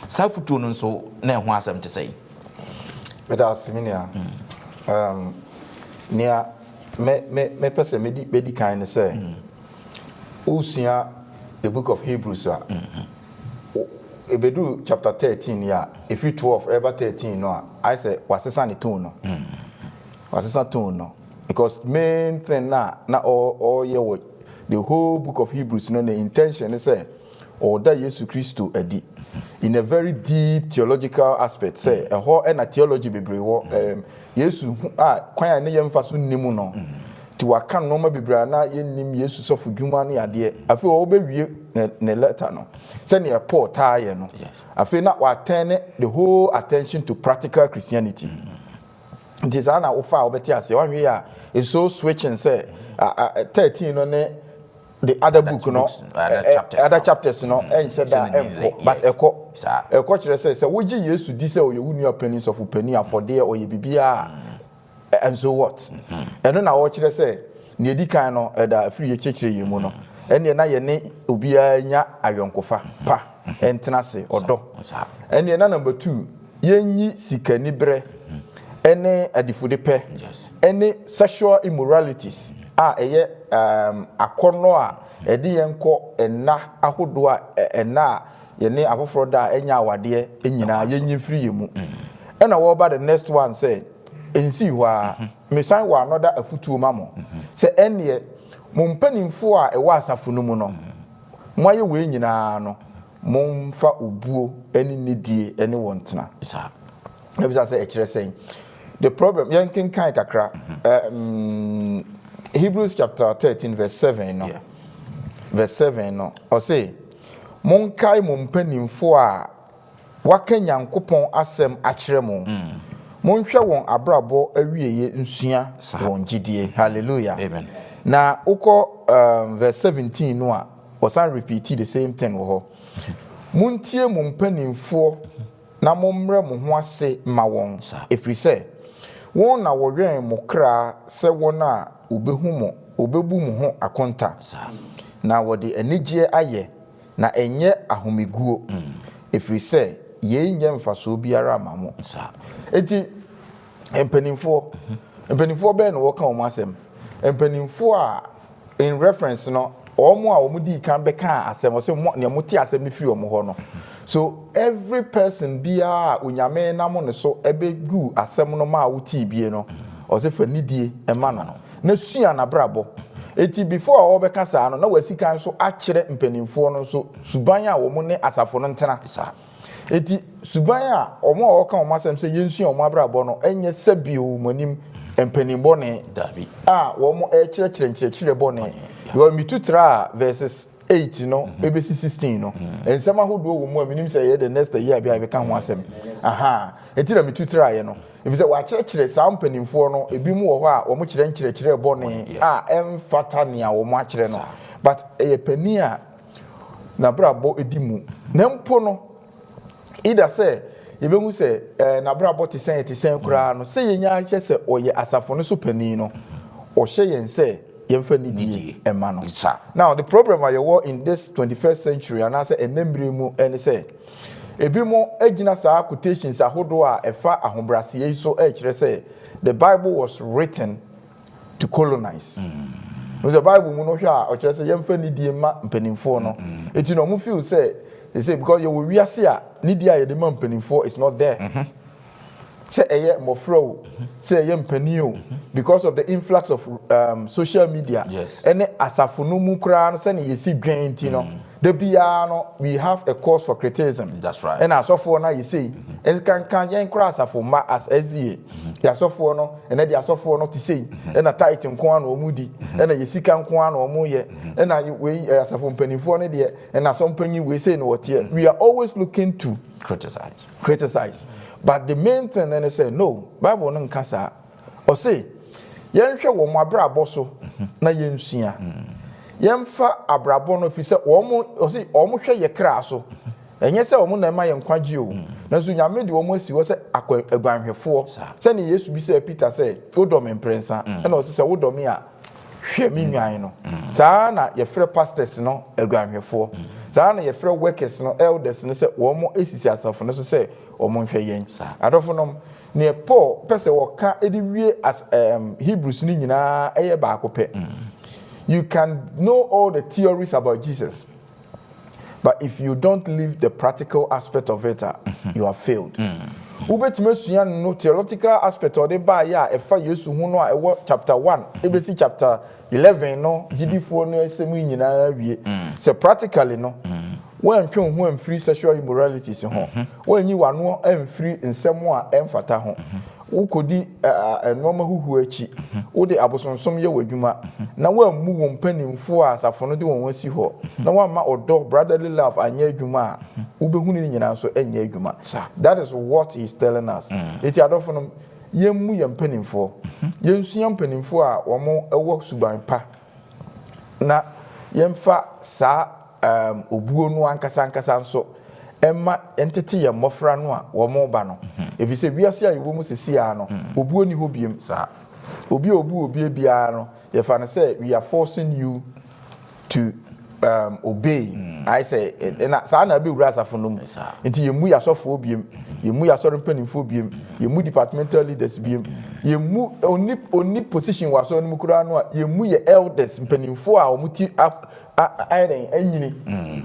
saa afotuo no nso na ɛho asɛm te sɛn? Meda ase me nua. Um, nea me me mepɛ sɛ medi bedi kan ne sɛ wosua the book of Hebrews a ebeduru chapter 13 yi a efiri 12 ɛba 13 no a ayɛ sɛ wasesa ne tone no. Wasesa tone no because main thing na na ɔyɛ wɔ the whole book of Hebrews no ne intention ne sɛ ɔreda Yesu Kristo adi in a very deep theological aspect sɛ ɛhɔ ɛna theology bebree wɔ ɛɛm Yesu ho a kwan a ne yɛn mfa so nni mu no nti waka nneɛma bebree a na yɛnnim Yesu sɔfo dwuma ne adeɛ. Afei ɔbɛwie ne ne letter no sɛnea Paul taa yɛ no. Afei na watɛn the whole attention to practical Christianity. Nti saa na wofa a wobɛte aseɛ. Wanhwɛ yi a it's so switching sɛ 13 no ne the other book no other chapters no ɛnhyɛ da ɛnkɔ but ɛkɔ ɛkɔ kyerɛ sɛ sɛ wogye Yesu di sɛ ɔyɛ wo nua panin sɔfo panin afɔdeɛ ɔyɛ biribiara and so what ɛno na wɔkyerɛ sɛ nea ɛdi kan no ɛda afiri yɛ kyerɛkyerɛ yɛn mu no ɛneɛ na yɛne obiara nya ayɔnkofa pa ɛntena ase ɔdɔ ɛneɛ na number 2 yɛnyi sikaniberɛ ɛne adifudepɛ ɛne sexual immoralities a ɛyɛ um, akɔnnɔ a ɛde yɛn kɔ nna ahodoɔ a ɛnna a yɛne afoforɔ da a ɛnyɛ awadeɛ nyinaa yɛnyi mfiri yɛn mu. Ɛna wɔreba the next one sɛ ɛnsii hɔ ara mesan wɔ another afutuo ma mo sɛ ɛnneɛ mo mpanimfoɔ a ɛwɔ asafo no mu no moayɛ wei nyinaa no momfa obuo ne nidie ne wɔn ntena. Na bisa sɛ ɛkyerɛ sɛn? The problem yɛn kenkan kakra. Um, Hebrews chapter 13 verse 7 no. Yeah. Verse 7 no. Ɔse, monkae mo mpanimfoɔ a waka Nyankopɔn asɛm akyerɛ mo. Monhwɛ wɔn abrabɔ awieɛ nsua wɔn gyidie. Hallelujah. Amen. Na wokɔ verse 17 no a, ɔsan repeat the same thing wɔ hɔ. Montie mo mpanimfoɔ na mommrɛ mo ho ase mma wɔn, ɛfiri sɛ wɔn na wɔwɛn mo kra sɛ wɔn a wɔbɛhu mo, wɔbɛbu mo ho akonta, na wɔde anigyeɛ ayɛ. Na ɛnyɛ ahomeguo, ɛfiri sɛ yei nyɛ mfasoɔ biara ma mo. Enti mpanimfoɔ, mpanimfoɔ bɛn na wɔka wɔn asɛm? Mpanimfoɔ a in reference no, wɔn a wɔn dii kan bɛkaa asɛm, ɔsɛ mo nea wɔte asɛm no firi wɔn hɔ no. So every person biara a Onyame nam ne so ɛbɛgu asɛm no ma a wotii bie no, ɔsɛ fa nidie ɛma no na sua n'abrabɔ. Eti before a wɔbɛka saa no, na wɔasi kan so akyerɛ mpanimfoɔ no nso suban a wɔn ne asafo no ntena. Eti suban a wɔn a wɔka wɔn asɛm sɛ yɛnsua wɔn abrabɔ no nyɛ sɛbio wɔn anim mpanin bɔne a wɔn rekyerɛkyerɛ nkyerɛkyerɛ bɔne. Because metu tra a verses 8 no ebesi 16 no, nsɛm ahodoɔ wɔ mu a menim sɛ ɛyɛ the next year bi a yɛbɛka ho asɛm. Aha, eti na metu traeɛ no. Efisɛ wɔakyerɛkyerɛ saa mpanimfoɔ no, ebi mu wɔ hɔ a wɔn kyerɛ nkyerɛkyerɛ bɔne a ɛmfata nea wɔn akyerɛ no. But ɛyɛ panin a n'abrabɔ di mu. Na mpo no, either sɛ yɛbɛhu sɛ n'abrabɔ te sɛn te sɛn koraa no, sɛ yɛnya ahyɛ sɛ ɔyɛ asafo no so panin no, ɔhyɛ yɛn sɛ yɛmfa nidie ɛma no. Now the problem a yɛwɔ in this 21st century anaasɛ ɛnɛ mmerɛ mu ɛne sɛ ebi mo gyina saa quotations ahodoɔ a ɛfa ahobrɛaseɛ yi so ɛrekyerɛ sɛ the Bible was written to colonize. The Bible mu no hwɛ a, ɔkyerɛ sɛ yɛmfa nidie ma mpanimfoɔ no. Eti na ɔmo feel sɛ they say because yɛwɔ wiase a nidie a yɛde ma mpanimfoɔ is not there. Sɛ ɛyɛ mmɔfra o, sɛ ɛyɛ mpanin o, because of the influx of social media ɛne asafo no mu koraa no, sɛne yɛsi dwen nti no, da biara no we have a cause for criticism. That's right. Ɛna asɔfoɔ no ayɛ sei, nkanka yɛn koraa asafo mma as SDA yɛ asɔfoɔ no, ɛnɛ de asɔfoɔ no te sei, ɛna tithe nko ara na wɔn di, ɛna yɛ sika nko ara na wɔn yɛ, ɛna wei asafo mpanimfoɔ no deɛ, ɛna asɔmpanyin wei sei na wɔteɛ. We are always looking to criticize. Criticize, but the main thing then is say no, Bible no nka saa. Ɔse yɛnhwɛ wɔn abrabɔ so na yɛnsua, yɛmfa abrabɔ no fi sɛ wɔn, ɔse wɔn hwɛ yɛ kra so. Ɛnyɛ sɛ wɔn na ɛma yɛn nkwagye o, nanso Nyame de wɔn asi hɔ sɛ akɔ aguanhwɛfoɔ, sɛne Yesu bi sɛ Peter sɛ, "Wodɔ me mprɛnsa?" Ɛna ɔse sɛ wodɔ me a, hwɛ me nwan no. Saa na yɛfrɛ pastors no aguanhwɛfoɔ, saa na yɛfrɛ workers no, elders no, sɛ wɔn esisi asafo no so sɛ wɔn nhwɛ yɛn. Adɔfo nom, neɛ Paul pɛ sɛ wɔka de wie as Hebrews no nyinaa ɛyɛ baako pɛ. You can know all the theories about Jesus, but if you don't live the practical aspect of it, you have failed. Wobɛtumi asua no theological aspect a ɔde baayɛ a ɛfa Yesu ho no a ɛwɔ chapter 1 ɛbɛsi chapter 11 no, gyidifoɔ no asɛm yi nyinaa wie, sɛ practically no woantwe wo ho amfiri sexual immoralities ho, woanyi w'ano amfiri nsɛm a ɛmfata ho, wokɔdi nneɛma huhuo akyi, wode abosonsom yɛ w'adwuma, na woammu wo mpanimfoɔ a asafo no de wɔn asi hɔ, na woamma ɔdɔ, brotherly love, anyɛ adwuma a, wobɛhunu no nyinaa nso ɛnyɛ adwuma. That is what he is telling us. Eti adɔfo no, yɛmmu yɛn mpanimfoɔ, yɛnsua mpanimfoɔ a wɔn wɔ suban pa, na yɛmfa saa obuo no ankasa ankasa nso ɛma ntete yɛn mmɔfra no a wɔn ba no, ɛfiri sɛ wiase a yɛwɔ mu sisi a no, obuo ni hɔ biem. Obi a obu obi biara no, yɛfa no sɛ we are forcing you to obey. Ayɛ sɛ ɛna saa na ɛbɛwura asafo no mu. Nti yɛmmu yɛ asɔfoɔ biem, yɛmmu yɛ asɔre mpanimfoɔ biem, yɛmmu departmental leaders biem, yɛmmu oni position wɔ asɔre no mu koraa no a, yɛmmu yɛ elders, mpanimfoɔ a wɔn ti ayɛ dɛn anyini,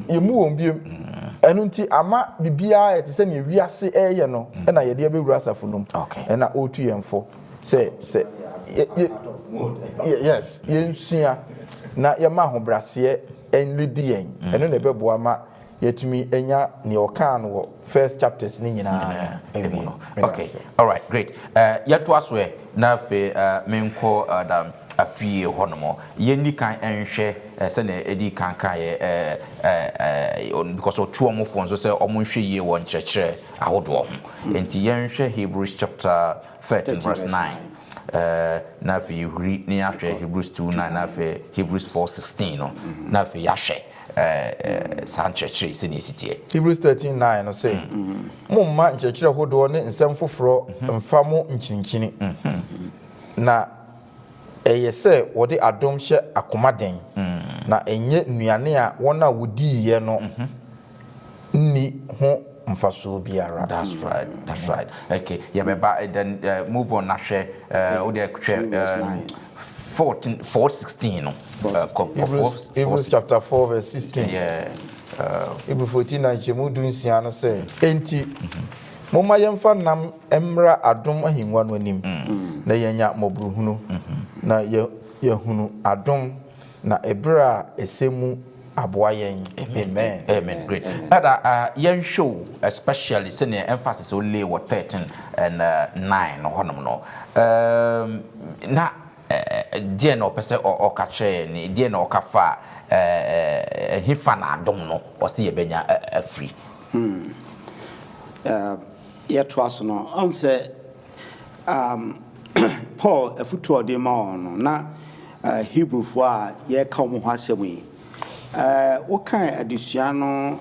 yɛmmu wɔn biem. Ɛno nti ama biribiara yɛte sɛ nea wiase ɛyɛ no, ɛna yɛde abɛwura asafo no mu. Ɛna ɔretu yɛn fo sɛ yes, yɛnsua na yɛma ahobrɛaseɛ ɛnlidi yɛn. Ɛno na ɛbɛboa ma yɛtumi anya nea ɔkaa no wɔ first chapters ne nyinaa awie no. Okay, all right, great. Yɛtoa so ɛ na afei menkɔ da afie hɔ nom. Yɛnni kan nhwɛ sɛnea ɛdi kan kan yɛ because ɔtu ɔmo fo nso sɛ ɔmo nhwɛ yie wɔ nkyerɛkyerɛ ahodoɔ ho. Nti yɛnhwɛ Hebrews chapter 13 verse 9, na afei yɛhuri ne yɛahwɛ Hebrews 2:9, na afei Hebrews 4:16 no, na afei yɛahwɛ saa nkyerɛkyerɛ sɛnea ɛsi teɛ. Hebrews 13:9 no sɛ, "Momma nkyerɛkyerɛ hodoɔ ne nsɛm foforɔ mfa mo nkyinkyini, na ɛyɛ sɛ wɔde adom hyɛ akoma den." Na ɛnyɛ nnuane a wɔn a wɔdiiɛ no nni ho mfasoɔ biara. That's right. That's right. Okay. Yɛbɛba then move on na hwɛ wo deɛ hwɛ 14 4 16 no. Hebrews, Hebrews chapter 4 verse 16. Hebrew 14 na nkyɛmu 16 no sɛ, enti momma yɛmfa nam mmra adom ahengua no anim na yɛnya mmɔborɔhunu na yɛhunu adom na ɛberɛ a ɛsɛ mu aboa yɛn. Amen. Amen. Great. Ɛda yɛnhwɛ o, especially sɛnea emphasis o lay wɔ 13 and 9 no hɔnom no, na deɛ na ɔpɛ sɛ ɔka kyerɛ ne deɛ na ɔka fa ɛhefa na adom no ɔsɛ yɛbɛnya afiri? Yɛtoa so no, ɔhu sɛ Paul afotu a ɔde ma wɔn no na Hebrewfoɔ a yɛreka wɔn ho asɛm yi, wokan adesua no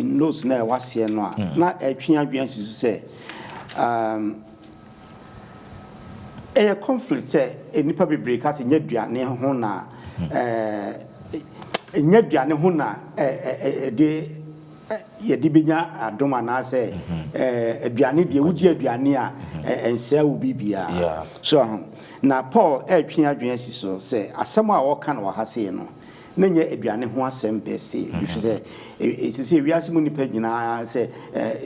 notes na ɛwɔ aseɛ no a, na ɛtwe adwene asi so sɛ ɛyɛ conflict sɛ nnipa bebree ka sɛ nyɛ aduane ho na nyɛ aduane ho na ɛde yɛde bɛnya adom anaasɛ aduane deɛ, wodi aduane a ɛnsɛe wo biribiara so ho. Na Paul ɛretwe adwene asi so sɛ asɛm a ɔka no wɔ ha sei no na nyɛ aduane ho asɛm bɛse, ɛfiri sɛ ɛsɛ sɛ wiase mu nnipa nyinaa sɛ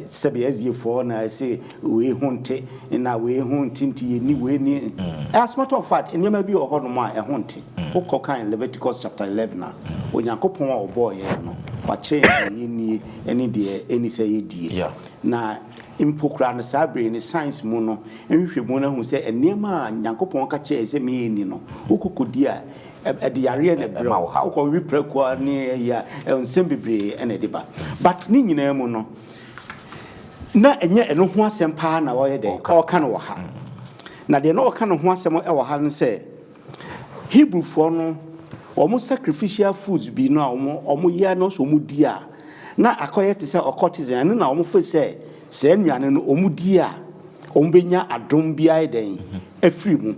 sɛbe asiefoɔ na ɛsɛ wei ho nte na wei ho nte, nti yɛni wei ni. As a matter of fact, nneɛma bi wɔ hɔnom a ɛho nte. Wokɔ kan Leviticus chapter 11 a, Onyankopɔn a ɔbɔɔ yɛn no wakyerɛ yɛn deɛ yɛnnie ne deɛ ɛni sɛ yɛdie. Na mpo koraa no, saa bere ne science mu no nhwehwɛmu no ahu sɛ nneɛma a Nyankopɔn ka kyerɛ sɛ meyɛni no, wokɔkɔdi a, ɛde yareɛ na ɛbrɛ wo. Wokɔwe prɛkoa ne ɛyɛ a, nsɛm bebree ɛna ɛde ba. But ne nyinaa mu no, na ɛnyɛ ɛno ho asɛm paa na ɔyɛ dɛ ɔka no wɔ ha. Na deɛ na ɔka no ho asɛm ɛwɔ ha no sɛ Hebrewfoɔ no, wɔn sacrificial foods bi no a wɔn yɛ no so wɔn di a, na akɔyɛ te sɛ occultism. Ɛno na wɔn fo sɛ saa nnuane no wɔn di a, wɔn bɛnya adom bi ayɛ dɛn afiri mu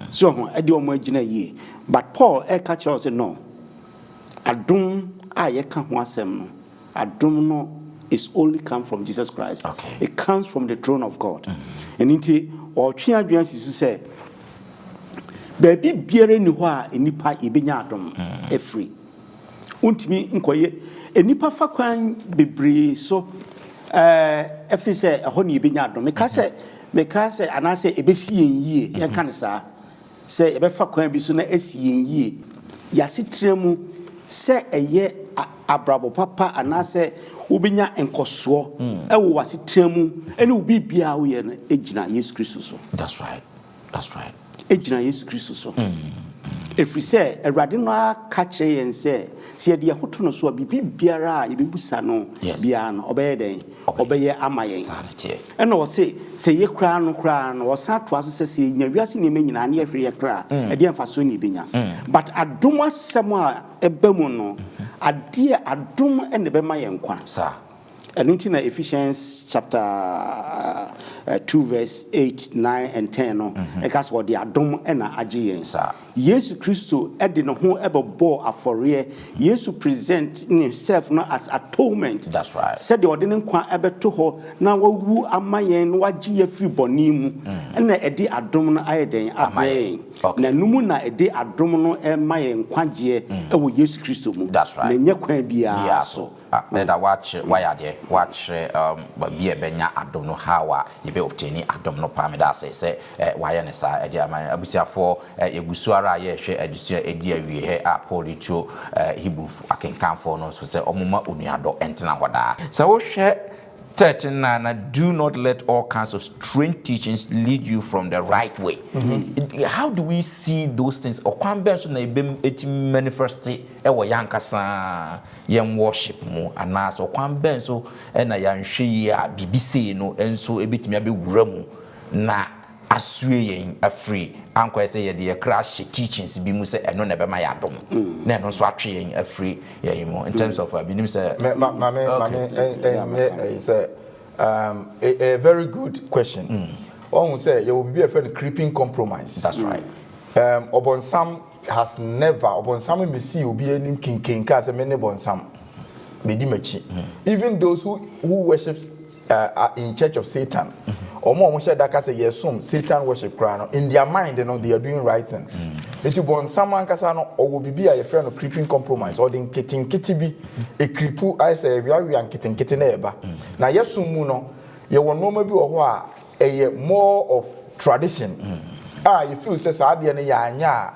so ho ɛde wɔn agyina yie. But Paul ɛka kyerɛ wɔn sɛ no, adom a yɛka ho asɛm no, adom no is only come from Jesus Christ. It comes from the throne of God. Ɛno nti ɔtwe adwene asi so sɛ baabi biara ni hɔ a nnipa yɛbɛnya adom afiri. Wontumi nkɔyɛ nnipa fa kwan bebree so ɛfiri sɛ ɛhɔ ne yɛbɛnya adom. Meka sɛ anaasɛ ɛbɛsi yɛn yie, yɛnka no saa sɛ yɛbɛfa kwan bi so na ɛsi yɛn yie yɛasetena mu sɛ ɛyɛ abrabɔ papa anaasɛ wobɛnya nkɔsoɔ ɛwɔ w'asetena mu ɛne wo biribiaa woyɛ no ɛgyina Yesu Kristo so. That's right. That's right. Ɛgyina Yesu Kristo so, ɛfiri sɛ Awurade no aka kyerɛ yɛn sɛ sɛ yɛde yɛn ho to no so a, biribi biara a yɛbɛbusa no biara no, ɔbɛyɛ dɛn? Ɔbɛyɛ ama yɛn. Saa na teɛ. Ɛna ɔse sɛ yɛ koraa no koraa no, ɔsan toa so sɛ sɛ yɛnya wiase nneɛma nyinaa ne yɛhwere yɛ kra a, ɛdeɛ mfasoɔ ne yɛbɛnya? But adom asɛm a ɛba mu no, adeɛ adom ɛna ɛbɛma yɛn nkwa. Ɛno nti na Ephesians chapter 2 verse 8, 9 and 10 no ɛka sɛ ɔde adom ɛna agye yɛn. Yesu Kristo ɛde ne ho ɛbɛbɔɔ afɔreɛ. Yesu present ne self no as atonement. That's right. Sɛdeɛ ɔde ne nkwa ɛbɛto hɔ na wawu ama yɛn na wagye yɛ firi bɔne mu, ɛna ɛde adom no ayɛ dɛn abrɛ yɛn. Na ɛno mu na ɛde adom no ɛma yɛn nkwagyeɛ ɛwɔ Yesu Kristo mu. That's right. Na ɛnyɛ kwan biara Biara so. so. Ah, ɛda wakyerɛ wayɛ adeɛ wakyerɛ baabi a ɛbɛnya adom no, how a yɛbɛ obtain adom no paa. Meda ase sɛ wayɛ ne saa ɛde ama yɛn. Abusuafoɔ, yɛgu so ara a yɛrehwɛ adesua ɛdi awie hɛ a Paul retuo Hebrew akenkanfoɔ no so sɛ ɔmoma onuadɔ ɛntena hɔ daa. Sɛ wohwɛ 13 na do not let all kinds of strange teachings lead you from the right way. How do we see those things? Ɔkwan bɛn so na ebem etimi manifest ɛwɔ yɛn ankasa yɛn worship mu, anaasɛ ɔkwan bɛn so ɛna yɛanhwɛ yie a biribi sei no nso ebetumi abɛwura mu na asue yɛn afiri ankɔyɛ sɛ yɛde yɛ kra ahyɛ teachings bi mu sɛ ɛno na ɛbɛma yɛ adom na ɛno nso atwe yɛn afiri yɛn mu in terms of binim sɛ Maame, maame, ɛnyɛ ɛyi sɛ a very good question. Ɔhun sɛ yɛwɔ biribi a yɛfrɛ no creeping compromise. That's right. Ɔbɔnsam has never, ɔbɔnsam mmesii obi anim kenken kaa sɛ mene bɔnsam, bedi m'akyi. Even those who worship in church of Satan, wɔn a wɔhyɛ da ka sɛ yɛsom Satan worship koraa no, in their mind no, they are doing right thing. Nti bɔnsam ankasa no, ɔwɔ biribi a yɛfrɛ no creeping compromise. Ɔde nketenkete bi ekiripu ayɛ sɛ ɛweawea nketenkete na ɛba. Na yɛsom mu no, yɛwɔ nneɛma bi wɔ hɔ a ɛyɛ more of tradition a yɛ feel sɛ saa adeɛ no yɛanyɛ a,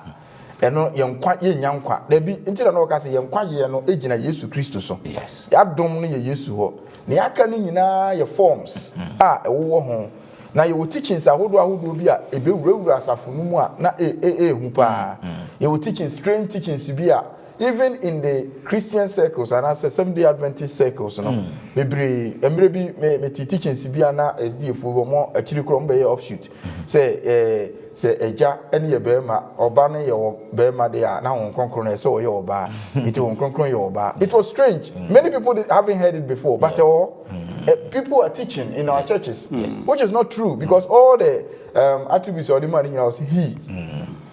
ɛno yɛn nkwa, yɛnnya nkwa. Dabi, nti na ɔka sɛ yɛn nkwagyeɛ no gyina Yesu Kristo so. Yɛadom no yɛ Yesu hɔ na yɛaka no nyinaa yɛ forms a ɛwowɔ ho. Na yɛwɔ teachings ahodoɔ ahodoɔ bi a ɛbɛwurawura asafo no mu a na ɛɛhu paa. Yɛwɔ teachings, strange teachings bi a even in the Christian circles anaasɛ Seventh Day Adventist circles no bebree. Mmerɛ bi me mete teachings bi a na SDA foɔ wɔn akyiri korɔ wɔn bɛyɛ offshoot sɛ sɛ Agya ne yɛ barima, Ɔba no yɛ wɔ barima deɛ a, na Honhom Kronkron no ɛsɛ ɔyɛ ɔbaa, nti Honhom Kronkron yɛ ɔbaa. It was strange. Many people haven't heard it before, but ɛwɔ hɔ. People are teaching in our churches, which is not true, because all the attributes a ɔde maa no nyinaa, ɔsɛ he.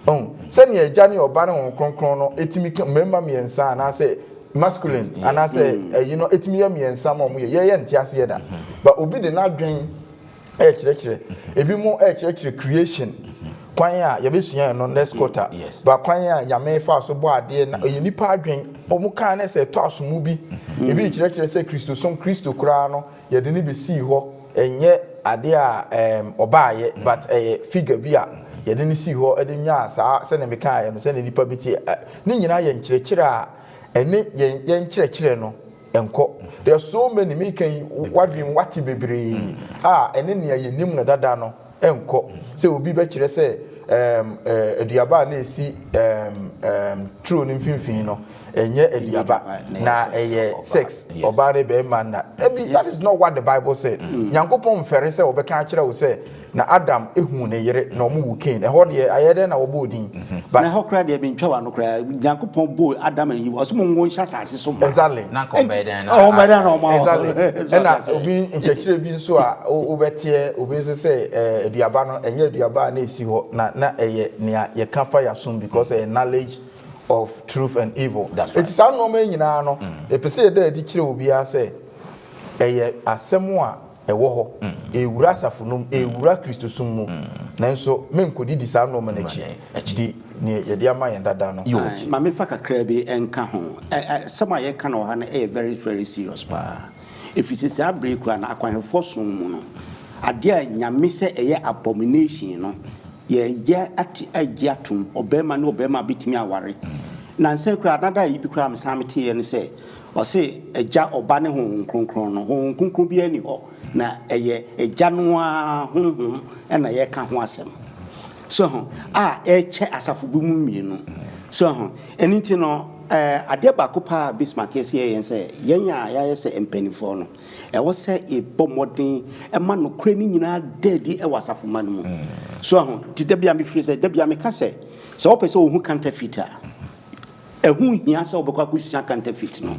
Ɔn sɛnea Agya ne Ɔba ne Honhom Kronkron no etimi ka mmarima mmiɛnsa anaasɛ masculine anaasɛ ɛyi no etimi yɛ mmiɛnsa ma ɔmo yɛ yɛyɛ nte aseɛ da, but obi de n'adwen ɛɛkyerɛkyerɛ, ebi mo ɛɛkyerɛkyerɛ creation kwan a yɛbɛsua yɛn no next quarter. Ba kwan a Nyame fa so bɔ adeɛ na ɛyɛ nipa adwen ɔmo kaa ne sɛ ɛtɔ asomu bi. Ebi kyerɛkyerɛ sɛ Kristosom, Kristo koraa no, yɛde ne bɛsii hɔ, ɛnyɛ adeɛ a ɔbaayɛ, but ɛyɛ figure bi a yɛde ne sii hɔ ɛde nyaa saa sɛnea mekaeɛ no, sɛnea nipa bi te. Ne nyinaa yɛ nkyerɛkyerɛ a ɛne yɛn nkyerɛkyerɛ no nkɔ. There are so many. Meka yi, wadwin wate bebree a ɛne nea yɛnim no dada no nkɔ, sɛ obi bɛkyerɛ sɛ aduaba a na esi turo no mfimfini no ɛnyɛ aduaba na ɛyɛ sex, ɔbaa ne bɛrima na ebi. That is not what the Bible said. Nyankopɔn mfɛre sɛ ɔbɛka akyerɛ wo sɛ na Adam ehu ne yere na ɔmo wu Cain. Ɛhɔ deɛ, ayɛ dɛ na wɔbɔ odin, but na ɛhɔ koraa deɛ, mentwa wa no koraa, Nyankopɔn bɔɔ Adam and Eve, ɔsɛ mo nwo nhyɛ asase so ma. Na nka ɔbɛyɛ dɛn na ɔbɛyɛ dɛn na ɔma Exactly. Ɛna obi nkyɛkyerɛ bi nso a wobɛteɛ, obi nso sɛ aduaba no ɛnyɛ aduaba a na esi hɔ na ɛyɛ nea yɛka fa yɛasom because ɛyɛ knowledge of truth and evil. That's right. Eti saa nneɛma yi nyinaa no, yɛpɛ sɛ yɛda adi kyerɛ obiara sɛ ɛyɛ asɛm a ɛwɔ hɔ, ewura asafo no mu, ewura Kristosom mu, nanso menkɔdidi saa nneɛma no akyi, di nea yɛde ama yɛn dada no. Yo. Aye, ma mefa kakra bi nka ho. Asɛm a yɛka no wɔ ha no ɛyɛ very very serious paa, ɛfiri sɛ saa bere koraa no, akwanhwɛfoɔ som mu no, adeɛ a Nyame sɛ ɛyɛ abomination no, yɛyɛ ate agye atom. Ɔbarima ne ɔbarima bɛtumi aware. Nansɛ koraa nada yi bi koraa mesan meteeɛ no sɛ ɔse Agya, Ɔba ne Honhom Kronkron no, Honhom Kronkron biara ni hɔ, na ɛyɛ Agya no ara honhom ɛna yɛka ho asɛm so ho a ɛkyɛ asafo bi mu mmienu so ho. Ɛno nti no, adeɛ baako paa Bismarck yɛsi yɛn sɛ yɛn a yɛayɛ sɛ mpanimfoɔ no, ɛwɔ sɛ yɛbɔ mmɔden ɛma nokorɛ no nyinaa da adi ɛwɔ asafo ma no mu so ho. Nti da bia mefiri sɛ da bia meka sɛ wopɛ sɛ wohu counterfeit a, ɛho hia sɛ wobɛkɔ akɔsua counterfeit no,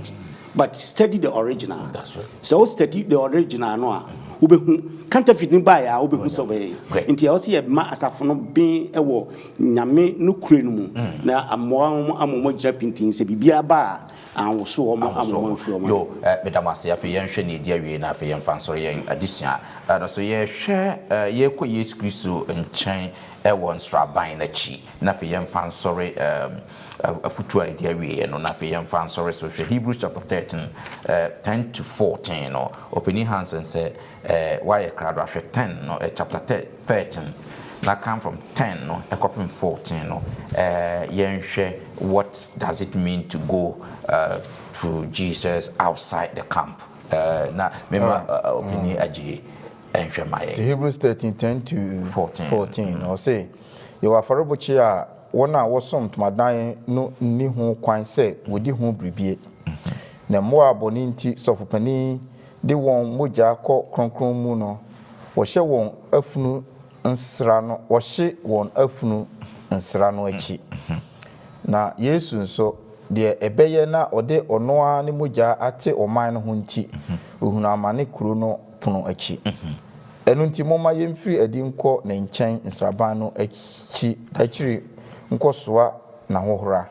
but study the original. That's right. Sɛ wo study the original no a, wobɛhu counterfeit no baeɛ a, wobɛhu sɛ wobɛyɛ. Nti ɛwɔ sɛ yɛma asafo no ben ɛwɔ Nyame no kure no mu na amoa wɔn ama wɔn agyina pintin sɛ biribiara ba a, anwoso wɔn ama wɔn amfiri wɔn. Yo, meda mo ase. Afei yɛnhwɛ nea ɛdi awie na afei yɛmfa nsɔre yɛn adesua no so. Yɛhwɛ yɛrekɔ Yesu Kristo nkyɛn wɔ nsraban no akyi, na afei yɛmfa nsɔre afutuo a ɛdi awieɛ no, na afei yɛmfa nsɔre so. Hwɛ Hebrews chapter 13, 10 to 14 no. Ɔpanin Hansen, sɛ wayɛ krado ahwɛ 10 no, chapter 13 na come from 10 no ɛkɔpem 14 no. Yɛnhwɛ what does it mean to go to Jesus outside the camp, na mema ɔpanin agye ɛnhwɛ ma The yɛn. Hebrews 13, 10 to 14. 14. Ɔse, yɛwɔ afɔrebukyia a wɔn a wɔsom ntomadan no nni ho kwan sɛ wɔdi ho biribie. Na mmoa a bɔne nti sɔfopanin de wɔn mogya kɔ kronkron mu no, wɔhyɛ wɔn afunu nsra no, wɔhye wɔn afunu nsra no akyi. Na Yesu nso, deɛ ɛbɛyɛ na ɔde ɔno ara ne mogya ate ɔman no ho nti, ohunu amane kuro no pono akyi. Ɛno nti momma yɛmfiri adi nkɔ ne nkyɛn nsraban no akyi akyiri. nkɔsoa n'ahohora.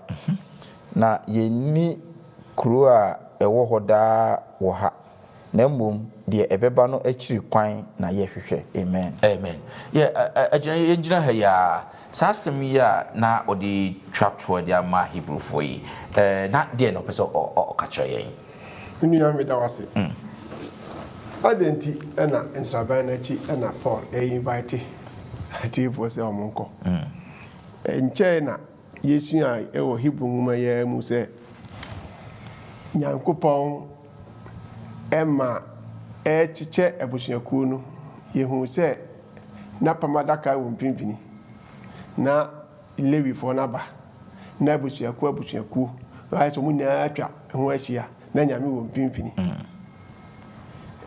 Na yɛnni kuro a ɛwɔ hɔ daa wɔ ha, na mmom deɛ ɛbɛba no akyiri kwan na yɛhwehwɛ. Amen. Amen. Yɛ agyina yɛgyina ha yi a, saa asɛm yi a na ɔde twa toɔ de ama Hebrewfoɔ yi, na deɛ na ɔpɛ sɛ ɔka kyerɛ yɛn? Me nua, meda wo ase. Adɛn nti na nsraban no akyi na Paul invite atiefoɔ sɛ wɔn nkɔ? Nkyɛe na yɛsuae wɔ Hebrew nwoma yi ara mu sɛ Nyankopɔn ma ɛrekyekyɛ abusuakuo no, yɛhuu sɛ n'apam adaka wɔ mfimfini, na Lewifoɔ no aba, na abusuakuo abusuakuo, ayɛ sɛ wɔn nyinaa atwa ho ahyia, na Nyame wɔ mfimfini.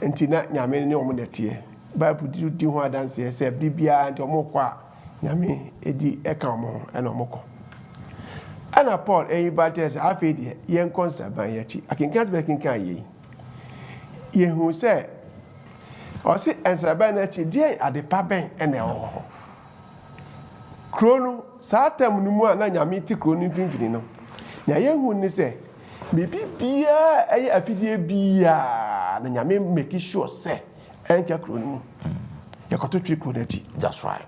Nti na Nyame ne wɔn na ɛteɛ. Bible di ho adanseɛ sɛ bere biara nti wɔn kɔ a, Nyame di ka wɔn ho na wɔn kɔ. Ɛna Paul invite sɛ afei deɛ yɛnkɔ nsraban yi akyi. Akenkan sɛ bɛkenkan yei, yɛhu sɛ ɔse nsraban no akyi deɛn adepa bɛn na ɛwɔ hɔ. Kuro no, saa tam no mu a na Nyame te kuro no mfimfini no, nea yɛhu ne sɛ biribi biara ɛyɛ afidie biara na Nyame make sure sɛ ɛnka kuro no mu. Yɛkɔto twere kuro no akyi. That's right.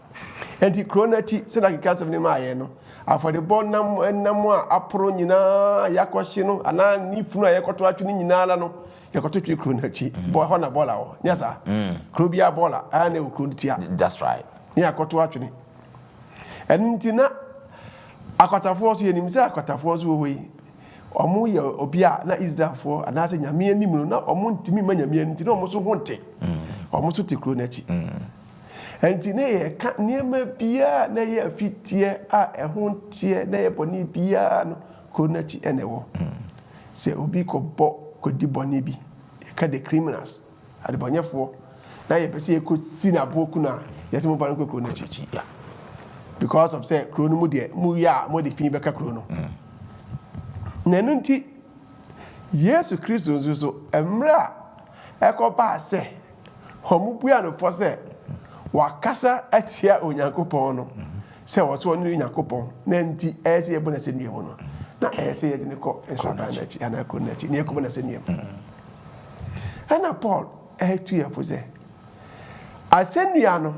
Enti kuro no akyi, sɛdeɛ akenkan asɛm no maa yɛn no, afɔrebɔ nam nam a aporo nyinaa yɛakɔhye no anaa ne funu a yɛkɔto atwe no nyinaa la no, yɛkɔto twere kuro no akyi. Bɔ hɔ na bɔɔla wɔ. Nyɛ saa? Kuro biara bɔɔla a na ɛwɔ kuro no tia. That's right. Ne yɛakɔto atwene. Ɛno nti na akwatafoɔ nso, yɛnim sɛ akwatafoɔ nso wɔ hɔ yi, wɔn yɛ obi a na Israelfoɔ anaasɛ Nyame anim no, na wɔn ntumi mma Nyame anim nti na wɔn nso ho nte. Wɔn nso te kuro no akyi. Ɛnti na yɛka nneɛma biara na ɛyɛ afiteɛ a ɛho nteɛ na ɛyɛ bɔne biara no, kuro no akyi na ɛwɔ. Sɛ obi kɔbɔ kɔdi bɔne bi, yɛka the criminals, adebɔnyɛfoɔ, na yɛpɛ sɛ yɛkɔsi no aboɔ ku no a, yɛsɛ momfa no nkɔ kuro no akyi. Because of sɛ kuro no mu deɛ, moyɛ a mode fi bɛka kuro no. Na ɛno nti, Yesu Kristo nso so, mmerɛ a ɛkɔbaa sɛ wɔbuaa no fɔ sɛ wakasa atia Onyankopɔn no, sɛ ɔsɛ ɔno ne Nyankopɔn, na nti ɛyɛ sɛ yɛbɔ no asɛnnua mu no, na ɛyɛ sɛ yɛde no kɔ nsraban no akyi anaa kuro no akyi na yɛkɔbɔ no asɛnnua mu. Ɛna Paul ɛtu yɛn fo sɛ asɛnnua no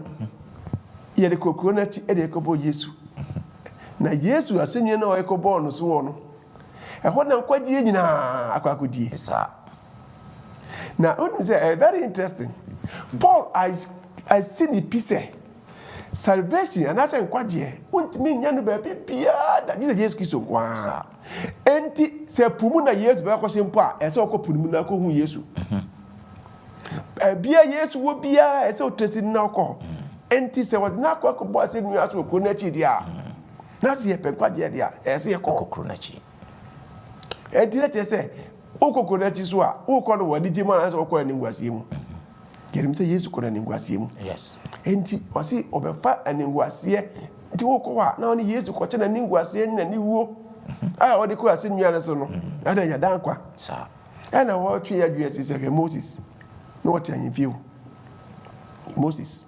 yɛde kɔ kuro no akyi ɛde ɛkɔbɔ Yesu. Na Yesu asɛnnua no a ɔkɔbɔɔ no soɔ no, ɛhɔ na nkwagyeɛ nyinaa akɔ akɔdie. Saa. Na wonim sɛ ɛyɛ very interesting. Paul asi ne pi sɛ salvation anaasɛ nkwagyeɛ wontumi nya no baabi biara da gye sɛ Yesu Kristo nko ara. Enti sɛ po mu na Yesu bɛkɔhyɛ mpo a, ɛsɛ sɛ ɔkɔ po no mu na akɔhu Yesu. Baabi a Yesu wɔ biara ɛsɛ sɛ ɔtrɛsi no na ɔkɔ hɔ. Enti sɛ wɔde no akɔ akɔbɔ asɛnnua so wɔ kuro no akyi deɛ a, na sɛ yɛpɛ nkwagyeɛ deɛ a, ɛsɛ sɛ yɛkɔ hɔ. Kuro no akyi. Enti na kyerɛ sɛ wokɔ kuro no akyi so a, wokɔ no wɔ anigye mu anaasɛ wokɔ animguaseɛ mu. Yɛnim sɛ Yesu kɔ no animguaseɛ mu. Yes. Enti ɔse ɔbɛfa animguaseɛ. Nti wokɔ hɔ a, na ɔne Yesu kɔkyɛ n'animguaseɛ ne n'aniwuo a ɔde kɔ asɛnnua no so no, na ɔde anya daa nkwa. Saa. Ɛna wɔtwe yɛn adwene si sɛ hwɛ Moses na ɔte ahemfie o. Moses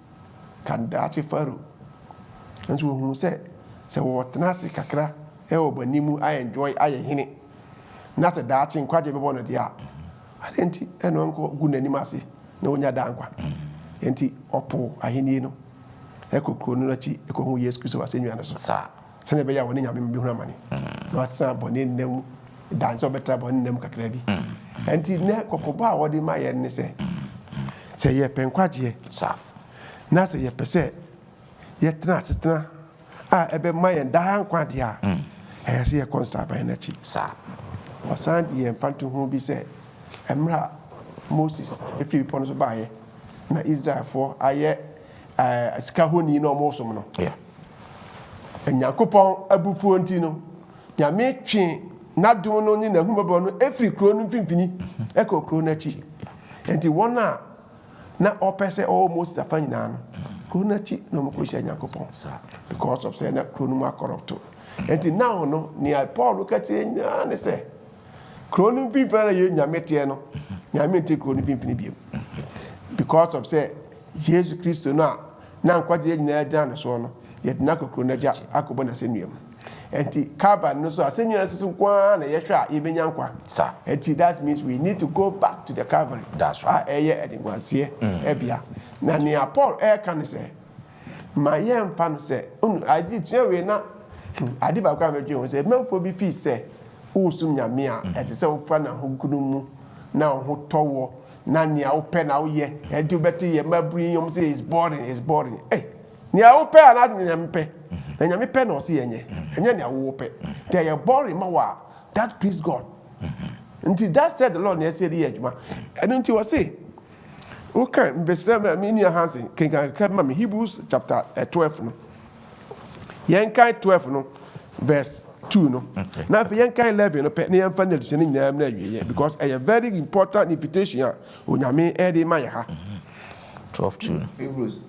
ka daakye Pharaoh. Nso ohuu sɛ sɛ wɔtena ase kakra wɔ bɔne mu ayɛ enjoy ayɛ hene na sɛ daakye nkwagye bɛbɔ no deɛ a, adɛn nti na ɔnkɔ gu n'anim ase na ɔnya daa nkwa? Enti ɔpoo ahenni no kɔ kuro no akyi kɔhuu Yesu Kristo wɔ asɛnnua no so. Saa. Sɛnea ɛbɛyɛ a ɔne Nyame bɛhunu amane na watena bɔne nna mu dan sɛ ɔbɛtra bɔne nna mu kakra bi. Enti nnɛ kɔkɔbɔ a wɔde ma yɛn ne sɛ, sɛ yɛpɛ nkwagyeɛ Saa. na sɛ yɛpɛ sɛ yɛtena asetena a ɛbɛma yɛn daa nkwa deɛ a, ɛyɛ sɛ yɛkɔ nsraban no akyi. Saa. Wɔsan de yɛn mfatoho bi sɛ mmerɛ a Moses firi bepɔ no so baeɛ na Israelfoɔ ayɛ ɛɛ sika honi na wɔresom no. Yeah. Nyankopɔn abufuo nti no, Nyame twee n'adom no ne n'ahummɔborɔ no firi kuro no mfimfini kɔɔ kuro no akyi. Enti wɔn a na ɔpɛ sɛ ɔwɔ Moses afa nyinaa no, kuro no akyi na wɔkɔhyia Nyankopɔn because of sɛ na kuro no mu akɔrɔpto. Enti now no, nea Paul ka kyerɛ nyinaa ne sɛ, kuro no mfimfini na yɛ Nyame teɛ no, Nyame nte kuro no mfimfini biom because of sɛ Yesu Kristo no a na nkwagyeɛ nyinaa gyina ne soɔ no, Yɛde no akɔ kuro no agya akɔbɔ no asɛnnua mu. Ɛnti Calvary no so asɛnnua no so nko ara na yɛhwɛ a yɛbɛnya nkwa. Ɛnti that means we need to go back to the Calvary. That's right. A ɛyɛ animguaseɛ ɛbea. Na nea Paul ɛreka ne sɛ, ma yɛmfa no sɛ, ɔnu adesua wei na ade baako a mɛdwen ho sɛ, manfoɔ bi fii sɛ woresom Nyame a, ɛte sɛ wofa n'ahogono mu na wo ho tɔ woɔ na nea wopɛ na woyɛ, ɛnti wobɛte yɛ mmabunu yi wɔn sɛ it's boring, it's boring. Ei, nea wopɛ anaa nea Nyame pɛ? Na Nyame pɛ na ɔse yɛnyɛ, ɛnyɛ nea wo wopɛ. Nti ɛyɛ boring ma wo a, that please God. Nti that said the Lord na ɛsɛ yɛde yɛ adwuma. Ɛno nti wɔse, woka mbɛsrɛ me nua Hansen, kenkan kakra bi ma me, Hebrews chapter 12 no. Yɛnkan 12 no verse 2 no. Na afei yɛnkan 11 no pɛ na yɛmfa ne adesua no nyinaa mu na awieɛ because ɛyɛ very important invitation a Onyame ɛde ma yɛ ha. 12 2 no. Hebrews,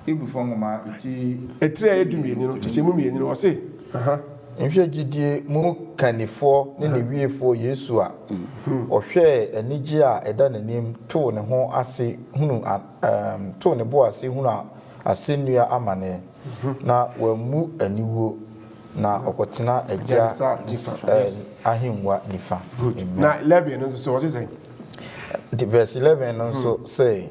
Hebrifoɔ nwoma eti. Etire a ɛyɛ 12 no, kyekyɛmu mmienu no, ɔse, aha. Nhwɛ gyidie mu kannifoɔ ne ne wiefoɔ Yesu a ɔhwɛɛ anigyeɛ a ɛda n'anim too ne ho ase hunu too ne bo ase hunu asɛnnua amaneɛ, na wammu aniwuo, na ɔkɔtena Agya ahennwa nifa. Good. Na 11 no nso so, ɔse sɛn? Nti verse 11 no nso se,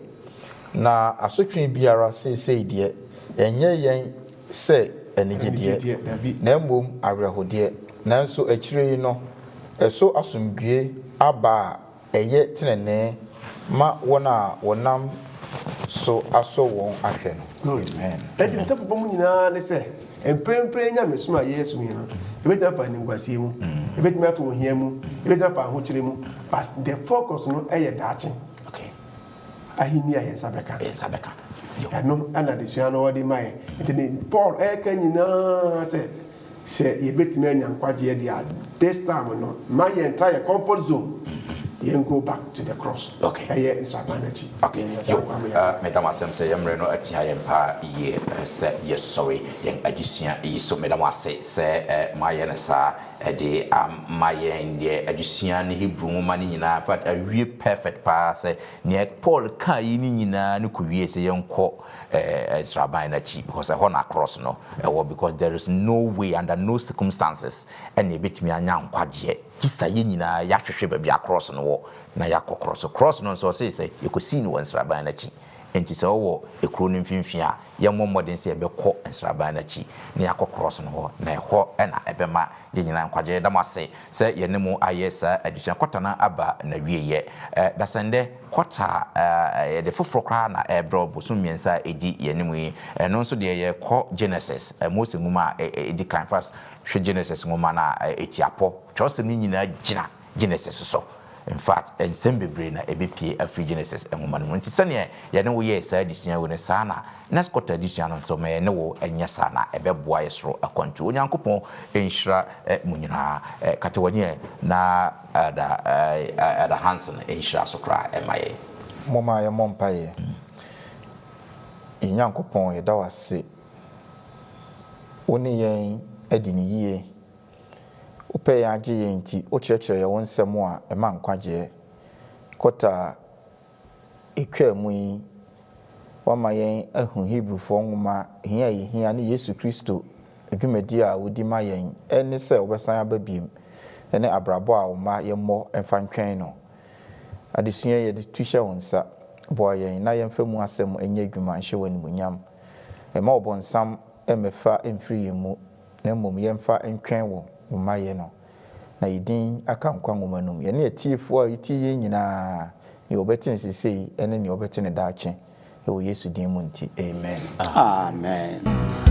Na asotwe biara seesei deɛ, ɛnyɛ yɛn sɛ anigyedeɛ, na mmom awerɛhodeɛ, nanso akyire yi no, ɛso asomdwoeɛ aba a ɛyɛ tenenee ma wɔn a wɔnam so asɔ wɔn ahwɛ no. Good. Amen. Enti ne tafobɔ mu nyinaa ne sɛ, mprempren nyamesom a yɛresom yi no, ebetumi afa animguaseɛ mu, ebetumi afa ohia mu, ebetumi afa ahokyere mu, but the focus no yɛ daakye ahenni a yɛn nsa bɛka. Yɛn nsa bɛka. Ɛno na adesua no wɔde ma yɛn. Nti ne Paul ɛreka nyinaa sɛ, Sɛ yɛbɛtumi anya nkwagyeɛ deɛ a, this time no, mma yɛntra yɛn comfort zone, yɛn go back to the cross, Okay. ɛyɛ nsraban no akyi. Okay. Yɛn Yo, agya nkwa ma yɛn. Meda mo asɛm sɛ yɛn mmerɛ no atia yɛn paa yie sɛ yɛsɔre yɛn adesua yi so. Meda mo ase sɛ moayɛ no saa de ama yɛn deɛ adesua ne Hebrew nwoma no nyinaa. In fact, awie perfect paa sɛ nea Paul kaa yi no nyinaa no kɔwie sɛ yɛnkɔ nsraban no akyi because ɛhɔ na cross no ɛwɔ because there is no way under no circumstances ɛna ɛbɛtumi anya nkwagyeɛ gye sa yɛn nyinaa yɛahwehwɛ baabi a cross no wɔ na yɛakɔ cross cross no nso ɔse sɛ yɛkɔsii no wɔ nsraban no akyi nti sɛ ɔwɔ ekuro no mfimfini a yɛmmɔ mmɔden sɛ yɛbɛkɔ nsraban no akyi na yɛakɔ cross no hɔ na ɛhɔ ɛna ɛbɛma yɛn nyinaa nkwagyeɛ. Yɛda mo ase sɛ yɛne mo ayɛ saa adesua kɔta no aba n'awieɛ. Dasɛndɛ kɔta a yɛde foforɔ koraa na ɛrebrɛ wo bosom mmiɛnsa a ɛdi yɛn anim yi. Ɛno nso deɛ yɛrekɔ Genesis, Mose nwoma a ɛdi kan. First hwɛ Genesis nwoma no a ɛtiapɔ. Twerɛsɛm no nyinaa gyina Genesis so. In fact, nsɛm bebree na ɛbɛpue afiri Genesis nwoma no mu. Nti sɛdeɛ yɛne wo yɛɛ saa adesua wei no, saa na next quarter adesua no nso ma yɛne wo nyɛ saa na ɛbɛboa yɛ soro akwantuo. Onyankopɔn nhyira mo nyinaa. Kata w'ani ɛ na Elder, Elder Hansen nhyira so koraa ɛma yɛn. Momma yɛmmɔ mpaeɛ. Yɛn Nyankopɔn, yɛda wo ase. Wo ne yɛn adi no yie. Wopɛ yɛn agye yɛn nti, wokyerɛkyerɛ yɛn wo nsɛm a ɛma nkwagyeɛ. Kɔta a ɛtwaa mu yi, woama yɛn ahu Hebrifoɔ nwoma hia a yɛhia ne Yesu Kristo dwumadie a wodi ma yɛn ne sɛ wobɛsan aba biom ne abrabɔ a wo mma yɛmmɔ mfa ntwɛn no. Adesua yi yɛde tu hyɛ wo nsa. Boa yɛn na yɛmfa mu asɛm nyɛ adwuma nhyɛ wo animuonyam. Mma ɔbonsam mmɛfa mfiri yɛn mu na mmom yɛmfa ntwɛn wo wo mmayɛ no, na yɛ din aka nkwa nwoma no mu, yɛne atiefoɔ a yɛtie yɛn nyinaa, deɛ wɔbɛte no seesei ne deɛ wɔbɛte no daakye, wɔ Yesu din mu nti, amen. Amen.